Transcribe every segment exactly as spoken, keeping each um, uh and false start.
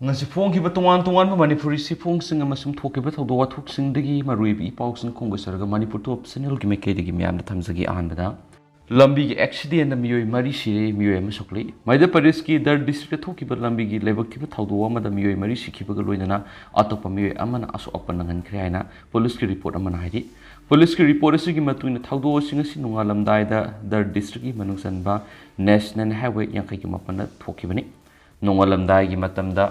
ꯉꯁꯤ ꯐꯣꯡꯈꯤꯕ ꯇꯣꯉꯥꯟ ꯇꯣꯉꯥꯟꯕ ꯃꯅꯤꯄꯨꯔꯤ ꯆꯦꯐꯣꯡꯁꯤꯡ ꯑꯃꯁꯨꯡ ꯊꯣꯛꯈꯤꯕ ꯊꯧꯗꯣꯛ ꯋꯥꯊꯣꯛꯁꯤꯡꯗꯒꯤ ꯃꯔꯨꯑꯣꯏꯕ ꯏ ꯄꯥꯎꯁꯤꯡ ꯈꯣꯝꯒꯠꯆꯔꯒ ꯃꯅꯤꯄꯨꯔ ꯇꯣꯞ ꯆꯦꯅꯦꯜꯒꯤ ꯃꯥꯏꯀꯩꯗꯒꯤ ꯃꯌꯥꯝꯗ ꯊꯝꯖꯒꯦ꯫ ꯑꯍꯥꯟꯕꯗ, ꯂꯝꯕꯤꯒꯤ ꯑꯦꯛꯁꯤꯗꯦꯟꯗ ꯃꯤꯑꯣꯏ ꯃꯔꯤ ꯁꯤꯔꯦ, ꯃꯤꯑꯣꯏ ꯑꯃ ꯁꯣꯛꯂꯤ꯫ ꯃꯙ꯭ꯌ ꯄ꯭ꯔꯗꯦꯁꯀꯤ ꯗꯔ ꯗꯤꯁꯇ꯭ꯔꯤꯛꯇ ꯊꯣꯛꯈꯤꯕ ꯂꯝꯕꯤꯒꯤ ꯂꯥꯏꯕꯛ ꯊꯤꯕ ꯊꯧꯗꯣꯛ ꯑꯃꯗ ꯃꯤꯑꯣꯏ ꯃꯔꯤ ꯁꯤꯈꯤꯕꯒ ꯂꯣꯏꯅꯅ ꯑꯇꯣꯞꯄ ꯃꯤꯑꯣꯏ ꯑꯃꯅ ꯑꯁꯣꯛ ꯑꯄꯟ ꯅꯪꯍꯟꯈ꯭ꯔꯦ ꯍꯥꯏꯅ ꯄꯨꯂꯤꯁꯀꯤ ꯔꯤꯄꯣꯔꯠ ꯑꯃꯅ ꯍꯥꯏꯔꯤ꯫ ꯄꯨꯂꯤꯁꯀꯤ ꯔꯤꯄꯣꯔꯠ ꯑꯁꯤꯒꯤ ꯃꯇꯨꯡ ꯏꯟꯅ ꯊꯧꯗꯣꯛ ꯑꯁꯤ ꯉꯁꯤ ꯅꯣꯡꯉꯥꯜꯂꯝꯗꯥꯏꯗ ꯗꯔ ꯗꯤꯁꯇ꯭ꯔꯤꯛꯀꯤ ꯃꯅꯨꯡ ꯆꯟꯕ ꯅꯦꯁꯅꯦꯜ ꯍꯥꯏꯋꯦ ꯌꯥꯡꯈꯩꯒꯤ ꯃꯥꯄꯟꯗ ꯊꯣꯛꯈꯤꯕꯅꯤ꯫ ꯅꯣꯡꯉꯥꯜꯂꯝꯗꯥꯏꯒꯤ ꯃꯇꯝꯗ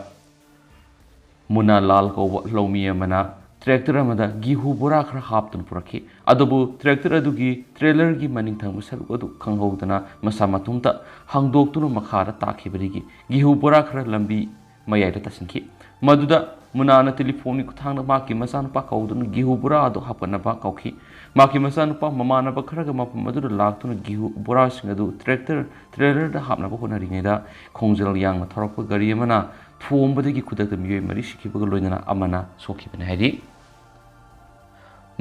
ꯃꯨꯅꯥ ꯂꯥꯜ ꯀꯧꯕ ꯂꯧꯃꯤ ꯑꯃꯅ ꯇ꯭ꯔꯦꯛꯇꯔ ꯑꯃꯗ ꯒꯤꯍꯨ ꯕꯣꯔꯥ ꯈꯔ ꯍꯥꯞꯇꯨꯅ ꯄꯨꯔꯛꯈꯤ꯫ ꯑꯗꯨꯕꯨ ꯇ꯭ꯔꯦꯛꯇꯔ ꯑꯗꯨꯒꯤ ꯇ꯭ꯔꯦꯂꯔꯒꯤ ꯃꯅꯤꯡ ꯊꯪꯕ ꯁꯔꯨꯛ ꯑꯗꯨ ꯈꯪꯍꯧꯗꯅ ꯃꯁꯥ ꯃꯇꯣꯝꯇ ꯍꯥꯡꯗꯣꯛꯇꯨꯅ ꯃꯈꯥꯗ ꯇꯥꯈꯤꯕꯗꯒꯤ ꯒꯤꯍꯨ ꯕꯣꯔꯥ ꯈꯔ ꯂꯝꯕꯤ ꯃꯌꯥꯏꯗ ꯇꯥꯁꯤꯟꯈꯤ꯫ ꯃꯗꯨꯗ ꯃꯨꯅꯥꯅ ꯇꯦꯂꯤꯐꯣꯟꯒꯤ ꯈꯨꯠꯊꯥꯡꯗ ꯃꯍꯥꯛꯀꯤ ꯃꯆꯥꯅꯨꯄꯥ ꯀꯧꯗꯨꯅ ꯒꯤꯍꯨ ꯕꯣꯔꯥ ꯑꯗꯨ ꯍꯥꯞꯀꯠꯅꯕ ꯀꯧꯈꯤ꯫ ꯃꯍꯥꯛꯀꯤ ꯃꯆꯥꯅꯨꯄꯥ ꯃꯃꯥꯟꯅꯕ ꯈꯔꯒ ꯃꯐꯝ ꯑꯗꯨꯗ ꯂꯥꯛꯇꯨꯅ ꯒꯤꯍꯨ ꯕꯣꯔꯥꯁꯤꯡ ꯑꯗꯨ ꯇ꯭ꯔꯦꯛꯇꯔ ꯇ꯭ꯔꯦꯂꯔꯗ ꯍꯥꯞꯅꯕ ꯍꯣꯠꯅꯔꯤꯉꯩꯗ ꯈꯣꯡꯖꯦꯜ ꯌꯥꯡꯅ ꯊꯧꯔꯛꯄ ꯒꯥꯔꯤ ꯑꯃꯅ ꯊꯣꯝꯕꯗꯒꯤ ꯈꯨꯗꯛꯇ ꯃꯤꯑꯣꯏ ꯃꯔꯤ ꯁꯤꯈꯤꯕꯒ ꯂꯣꯏꯅꯅ ꯑꯃꯅ ꯁꯣꯛꯈꯤꯕꯅꯤ ꯍꯥꯏꯔꯤ꯫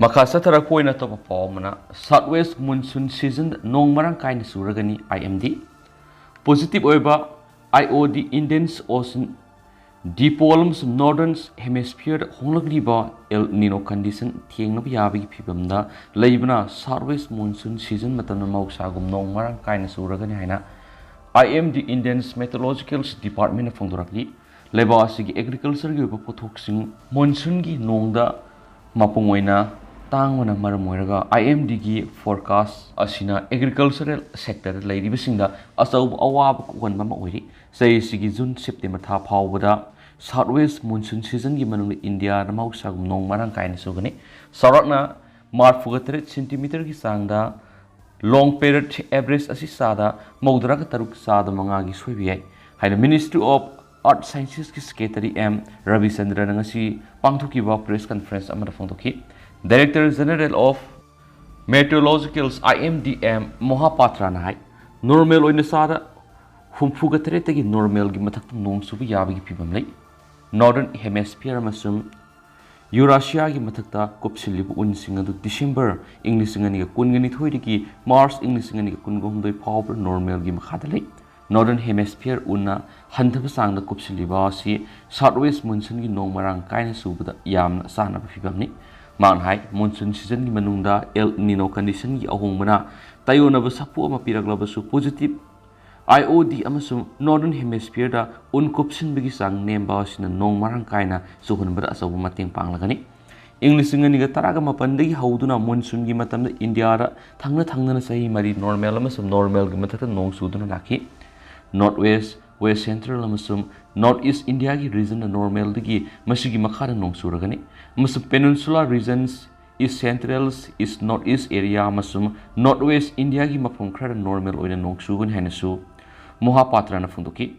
ꯃꯈꯥ ꯆꯠꯊꯔꯛꯄ ꯑꯣꯏꯅ ꯑꯇꯣꯞꯄ ꯄꯥꯎ ꯑꯃꯅ, ꯁꯥꯎꯠ ꯋꯦꯁ ꯃꯨꯟꯁꯨꯟ ꯁꯤꯖꯟ ꯅꯣꯡ ꯃꯔꯥꯡ ꯀꯥꯏꯅ ꯆꯨꯔꯒꯅꯤ, ꯑꯥꯏ ꯑꯦꯝ ꯗꯤ꯫ ꯄꯣꯖꯤꯇꯤꯚ ꯑꯣꯏꯕ I O D, Indian ocean dipole ꯑꯃꯁꯨꯡ ꯅꯣꯔꯗꯔꯟ ꯍꯦꯃꯤꯁꯐꯤꯌꯔꯗ ꯍꯣꯡꯂꯛꯂꯤꯕ ꯑꯦꯜ ꯅꯤꯅꯣ ꯀꯟꯗꯤꯁꯟ ꯊꯦꯡꯅꯕ ꯌꯥꯕꯒꯤ ꯐꯤꯕꯝꯗ ꯂꯩꯕꯅ ꯁꯥꯎꯠ ꯋꯦꯁ ꯃꯨꯟꯁꯨꯟ ꯁꯤꯖꯟ ꯃꯇꯝꯗ ꯃꯍꯧꯁꯥꯒꯨꯝ ꯅꯣꯡ ꯃꯔꯥꯡ ꯀꯥꯏꯅ ꯆꯨꯔꯒꯅꯤ ꯍꯥꯏꯅ ꯑꯥꯏ ꯑꯦꯝ ꯗꯤ, ꯏꯟꯗꯤꯌꯟ ꯃꯦꯇ꯭ꯔꯣꯂꯣꯖꯤꯀꯦꯜ ꯗꯤꯄꯥꯔꯠꯃꯦꯟꯅ ꯐꯣꯡꯗꯣꯔꯛꯂꯤ꯫ ꯂꯩꯕꯥꯛ ꯑꯁꯤꯒꯤ ꯑꯦꯒ꯭ꯔꯤꯀꯜꯆꯔꯒꯤ ꯑꯣꯏꯕ ꯄꯣꯠꯊꯣꯛꯁꯤꯡ ꯃꯣꯟꯁꯨꯟꯒꯤ ꯅꯣꯡꯗ ꯃꯄꯨꯡ ꯑꯣꯏꯅ ꯇꯥꯡꯕꯅ ꯃꯔꯝ ꯑꯣꯏꯔꯒ ꯑꯥꯏ ꯑꯦꯝ ꯗꯤꯒꯤ ꯐꯣꯔꯀꯥꯁ ꯑꯁꯤꯅ ꯑꯦꯒ꯭ꯔꯤꯀꯜꯆꯔꯦꯜ ꯁꯦꯛꯇꯔꯗ ꯂꯩꯔꯤꯕꯁꯤꯡꯗ ꯑꯆꯧꯕ ꯑꯋꯥꯕ ꯀꯣꯛꯍꯟꯕ ꯑꯃ ꯑꯣꯏꯔꯤ꯫ ꯆꯍꯤ ꯑꯁꯤꯒꯤ ꯖꯨꯟ ꯁꯦꯞꯇꯦꯝꯕꯔ ꯊꯥ ꯐꯥꯎꯕꯗ ꯁꯥꯎꯠ ꯋꯦꯁ ꯃꯨꯟꯁꯨꯟ ꯁꯤꯖꯟꯒꯤ ꯃꯅꯨꯡꯗ ꯏꯟꯗꯤꯌꯥꯗ ꯃꯍꯧꯁꯥꯒꯨꯝ ꯅꯣꯡ ꯃꯔꯥꯡ ꯀꯥꯏꯅ ꯆꯨꯒꯅꯤ꯫ ꯆꯥꯎꯔꯥꯛꯅ ꯃꯔꯤꯐꯨꯒ ꯇꯔꯦꯠ ꯁꯦꯟꯇꯤꯃꯤꯇꯔꯒꯤ ꯆꯥꯡꯗ ꯂꯣꯡ ꯄꯦꯔꯤꯌꯗ ꯑꯦꯚꯔꯦꯖ ꯑꯁꯤ ꯆꯥꯗ ꯃꯧꯗ꯭ꯔꯥꯒ ꯇꯔꯨꯛ, ꯆꯥꯗ ꯃꯉꯥꯒꯤ ꯁꯣꯏꯕ ꯌꯥꯏ ꯍꯥꯏꯅ ꯃꯤꯅꯤꯁꯇ꯭ꯔꯤ ꯑꯣꯐ ꯑꯥꯔꯊ ꯁꯥꯏꯟꯁꯦꯁꯀꯤ ꯁꯦꯀ꯭ꯔꯦꯇꯔꯤ ꯑꯦꯝ ꯔꯕꯤꯆꯟꯗ꯭ꯔꯅ ꯉꯁꯤ ꯄꯥꯡꯊꯣꯛꯈꯤꯕ ꯄ꯭ꯔꯦꯁ ꯀꯟꯐꯔꯦꯟꯁ ꯑꯃꯗ ꯐꯣꯡꯗꯣꯛꯈꯤ꯫ Director general of meteorologicals, I M D, M ꯃꯣꯍꯥꯄꯥꯇ꯭ꯔꯅ ꯍꯥꯏ, ꯅꯣꯔꯃꯦꯜ ꯑꯣꯏꯅ ꯆꯥꯗ ꯍꯨꯝꯐꯨꯒ ꯇꯔꯦꯠꯇꯒꯤ ꯅꯣꯔꯃꯦꯜꯒꯤ ꯃꯊꯛꯇ ꯅꯣꯡ ꯆꯨꯕ ꯌꯥꯕꯒꯤ ꯐꯤꯕꯝ ꯂꯩ꯫ ꯅꯣꯔꯗꯔꯟ ꯍꯦꯃꯤꯁꯐꯤꯌꯔ ꯑꯃꯁꯨꯡ ꯌꯨꯔꯥꯁꯤꯌꯥꯒꯤ ꯃꯊꯛꯇ ꯀꯨꯞꯁꯤꯜꯂꯤꯕ ꯎꯟꯁꯤꯡ ꯑꯗꯨ ꯗꯤꯁꯦꯝꯕꯔ ꯏꯪ ꯂꯤꯁꯤꯡ ꯑꯅꯤꯒ ꯀꯨꯟꯒ ꯅꯤꯊꯣꯏꯗꯒꯤ ꯃꯥꯔꯆ ꯏꯪ ꯂꯤꯁꯤꯡ ꯑꯅꯤꯒ ꯀꯨꯟꯒ ꯍꯨꯝꯗꯣꯏ ꯐꯥꯎꯕ ꯅꯣꯔꯃꯦꯜꯒꯤ ꯃꯈꯥꯗ ꯂꯩ꯫ Northern Hemisphere ꯎꯟꯅ ꯍꯟꯊꯕ ꯆꯥꯡꯗ ꯀꯨꯞꯁꯤꯜꯂꯤꯕ ꯑꯁꯤ South West Monsoonꯒꯤ ꯅꯣꯡ ꯃꯔꯥꯡ ꯀꯥꯏꯅ ꯆꯨꯕꯗ ꯌꯥꯝꯅ ꯆꯥꯅꯕ ꯐꯤꯕꯝꯅꯤ꯫ ꯃꯍꯥꯛꯅ ꯍꯥꯏ, Monsoon seasonꯒꯤ ꯃꯅꯨꯡꯗ El Nino conditionꯒꯤ ꯑꯍꯣꯡꯕꯅ ꯇꯥꯏꯑꯣꯟꯅꯕ ꯁꯥꯐꯨ ꯑꯃ ꯄꯤꯔꯛꯂꯕꯁꯨ, positive I O D ꯑꯃꯁꯨꯡ Northern Hemisphereꯗ ꯎꯟ ꯀꯨꯞꯁꯤꯟꯕꯒꯤ ꯆꯥꯡ ꯅꯦꯝꯕ ꯑꯁꯤꯅ ꯅꯣꯡ ꯃꯔꯥꯡ ꯀꯥꯏꯅ ꯆꯨꯍꯟꯕꯗ ꯑꯆꯧꯕ ꯃꯇꯦꯡ ꯄꯥꯡꯂꯒꯅꯤ꯫ ꯏꯪ ꯂꯤꯁꯤꯡ ꯑꯅꯤꯒ ꯇꯔꯥꯒ ꯃꯥꯄꯟꯗꯒꯤ ꯍꯧꯗꯨꯅ monsoonꯒꯤ ꯃꯇꯝꯗ ꯏꯟꯗꯤꯌꯥꯗ ꯊꯪꯅ ꯊꯪꯅꯅ ꯆꯍꯤ ꯃꯔꯤ normal ꯑꯃꯁꯨꯡ normalꯒꯤ ꯃꯊꯛꯇ ꯅꯣꯡ ꯆꯨꯗꯨꯅ ꯂꯥꯛꯈꯤ꯫ North West, West Central ꯑꯃꯁꯨꯡ North East Indiaꯒꯤ regionꯅ normalꯗꯒꯤ ꯃꯁꯤꯒꯤ ꯃꯈꯥꯗ ꯅꯣꯡ ꯆꯨꯔꯒꯅꯤ, ꯑꯃꯁꯨꯡ Peninsula regions, East Central, East North East area ꯑꯃꯁꯨꯡ North West Indiaꯒꯤ ꯃꯐꯝ ꯈꯔꯗ normal ꯑꯣꯏꯅ ꯅꯣꯡ ꯆꯨꯒꯅꯤ ꯍꯥꯏꯅꯁꯨ ꯃꯣꯍꯥꯄꯥꯇ꯭ꯔꯅ ꯐꯣꯡꯗꯣꯛꯈꯤ꯫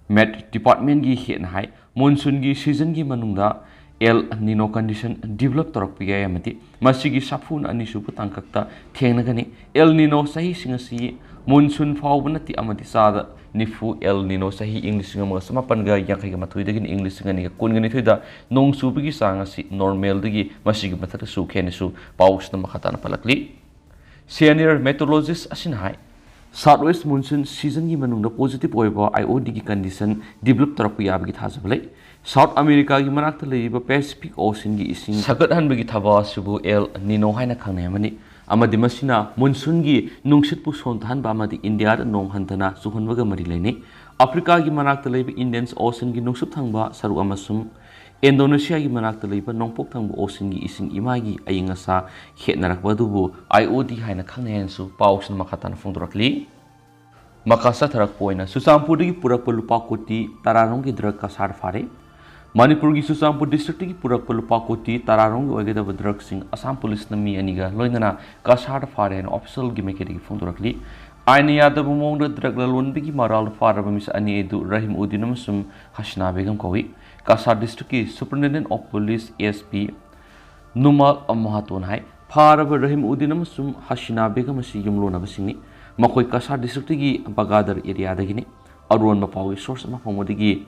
Met Departmentꯀꯤ ꯍꯦꯠꯅ ꯍꯥꯏ, monsoonꯒꯤ seasonꯒꯤ ꯃꯅꯨꯡꯗ El Nino condition develop ꯇꯧꯔꯛꯄ ꯌꯥꯏ ꯑꯃꯗꯤ ꯃꯁꯤꯒꯤ ꯁꯥꯐꯨꯅ ꯑꯅꯤꯁꯨꯕ ꯇꯥꯡꯀꯛꯇ ꯊꯦꯡꯅꯒꯅꯤ꯫ El Nino ꯆꯍꯤꯁꯤꯡ ꯑꯁꯤ monsoon ꯐꯥꯎꯕ ꯅꯠꯇꯦ ꯑꯃꯗꯤ ꯆꯥꯗ ꯅꯤꯐꯨ꯫ El Nino ꯆꯍꯤ ꯏꯪ ꯂꯤꯁꯤꯡ ꯑꯃꯒ ꯆꯃꯥꯄꯟꯒ ꯌꯥꯡꯈꯩꯒ ꯃꯥꯊꯣꯏꯗꯒꯤꯅ ꯏꯪ ꯂꯤꯁꯤꯡ ꯑꯅꯤꯒ ꯀꯨꯟꯒ ꯅꯤꯊꯣꯏꯗ ꯅꯣꯡ ꯆꯨꯕꯒꯤ ꯆꯥꯡ ꯑꯁꯤ normalꯗꯒꯤ ꯃꯁꯤꯒꯤ ꯃꯊꯛꯇ ꯆꯨꯈꯤ ꯍꯥꯏꯅꯁꯨ ꯄꯥꯎꯁꯤꯗ ꯃꯈꯥ ꯇꯥꯅ ꯄꯜꯂꯛꯂꯤ꯫ Senior meteorologist ꯑꯁꯤꯅ ꯍꯥꯏ, South West Monsoon seasonꯒꯤ ꯃꯅꯨꯡꯗ positive ꯑꯣꯏꯕ I O Dꯒꯤ condition develop ꯇꯧꯔꯛꯄ ꯌꯥꯕꯒꯤ ꯊꯥꯖꯕ ꯂꯩ꯫ South Americaꯒꯤ ꯃꯅꯥꯛꯇ ꯂꯩꯔꯤꯕ Pacific Oceanꯒꯤ ꯏꯁꯤꯡ ꯁꯥꯒꯠꯍꯟꯕꯒꯤ ꯊꯕꯛ ꯑꯁꯤꯕꯨ El Nino ꯍꯥꯏꯅ ꯈꯪꯅꯩ ꯑꯃꯅꯤ, ꯑꯃꯗꯤ ꯃꯁꯤꯅ monsoonꯒꯤ ꯅꯨꯡꯁꯤꯠꯄꯨ ꯁꯣꯟꯊꯍꯟꯕ ꯑꯃꯗꯤ ꯏꯟꯗꯤꯌꯥꯗ ꯅꯣꯡ ꯍꯟꯊꯅ ꯆꯨꯍꯟꯕꯒ ꯃꯔꯤ ꯂꯩꯅꯩ꯫ Africaꯒꯤ ꯃꯅꯥꯛꯇ ꯂꯩꯕ Indian Oceanꯒꯤ ꯅꯣꯡꯆꯨꯞ ꯊꯪꯕ ꯁꯔꯨꯛ ꯑꯃꯁꯨꯡ Indonesiaꯒꯤ ꯃꯅꯥꯛꯇ ꯂꯩꯕ ꯅꯣꯡꯄꯣꯛ ꯊꯪꯕ Oceanꯒꯤ ꯏꯁꯤꯡ ꯏꯃꯥꯒꯤ ꯑꯏꯪ ꯑꯁꯥ ꯈꯦꯠꯅꯔꯛꯄ ꯑꯗꯨꯕꯨ I O D ꯍꯥꯏꯅ ꯈꯪꯅꯩ ꯍꯥꯏꯅꯁꯨ ꯄꯥꯎꯁꯤꯅ ꯃꯈꯥ ꯇꯥꯅ ꯐꯣꯡꯗꯣꯔꯛꯂꯤ꯫ ꯃꯈꯥ ꯆꯠꯊꯔꯛꯄ ꯑꯣꯏꯅ ꯆꯨꯔꯆꯥꯟꯄꯨꯔꯗꯒꯤ ꯄꯨꯔꯛꯄ ꯂꯨꯄꯥ ꯀꯣꯇꯤ ꯇꯔꯥꯔꯣꯝꯒꯤ drug ꯀꯁꯥꯔ ꯐꯥꯔꯦ꯫ ꯃꯅꯤꯄꯨꯔꯒꯤ ꯆꯨꯔꯆꯥꯟꯄꯨꯔ districtꯇꯒꯤ ꯄꯨꯔꯛꯄ ꯂꯨꯄꯥ ꯀꯣꯇꯤ ꯇꯔꯥꯔꯣꯝꯒꯤ ꯑꯣꯏꯒꯗꯕ drugꯁꯤꯡ ꯑꯁꯥꯝ ꯄꯨꯂꯤꯁꯅ ꯃꯤ ꯑꯅꯤꯒ ꯂꯣꯏꯅꯅ ꯀꯁꯥꯔꯗ ꯐꯥꯔꯦ ꯍꯥꯏꯅ officialꯒꯤ ꯃꯥꯏꯀꯩꯗꯒꯤ ꯐꯣꯡꯗꯣꯔꯛꯂꯤ꯫ ꯑꯥꯏꯟꯅ ꯌꯥꯗꯕ ꯃꯑꯣꯡꯗ drug ꯂꯂꯣꯟꯕꯒꯤ ꯃꯔꯥꯜꯗ ꯐꯥꯔꯕ ꯃꯤꯁꯛ ꯑꯅꯤ ꯑꯗꯨ ꯔꯍꯤꯝ ꯎꯗꯤꯟ ꯑꯃꯁꯨꯡ ꯍꯁꯤꯅꯥ ꯕꯦꯒꯝ ꯀꯧꯏ꯫ Cachar districtꯀꯤ Superintendent of Police S P ꯅꯨꯃꯥꯜ ꯃꯍꯥꯇꯣꯟ ꯍꯥꯏ, ꯐꯥꯔꯕ ꯔꯍꯤꯝ ꯎꯗꯤꯟ ꯑꯃꯁꯨꯡ ꯍꯁꯤꯅꯥ ꯕꯦꯒꯝ ꯑꯁꯤ ꯌꯨꯝꯂꯣꯟꯅꯕꯁꯤꯡꯅꯤ꯫ ꯃꯈꯣꯏ ꯀꯁꯥꯔ districtꯀꯤ ꯕꯒꯥꯗꯔ areaꯗꯒꯤꯅꯤ꯫ ꯑꯔꯣꯟꯕ ꯄꯥꯎꯒꯤ source ꯑꯃ ꯐꯪꯕꯗꯒꯤ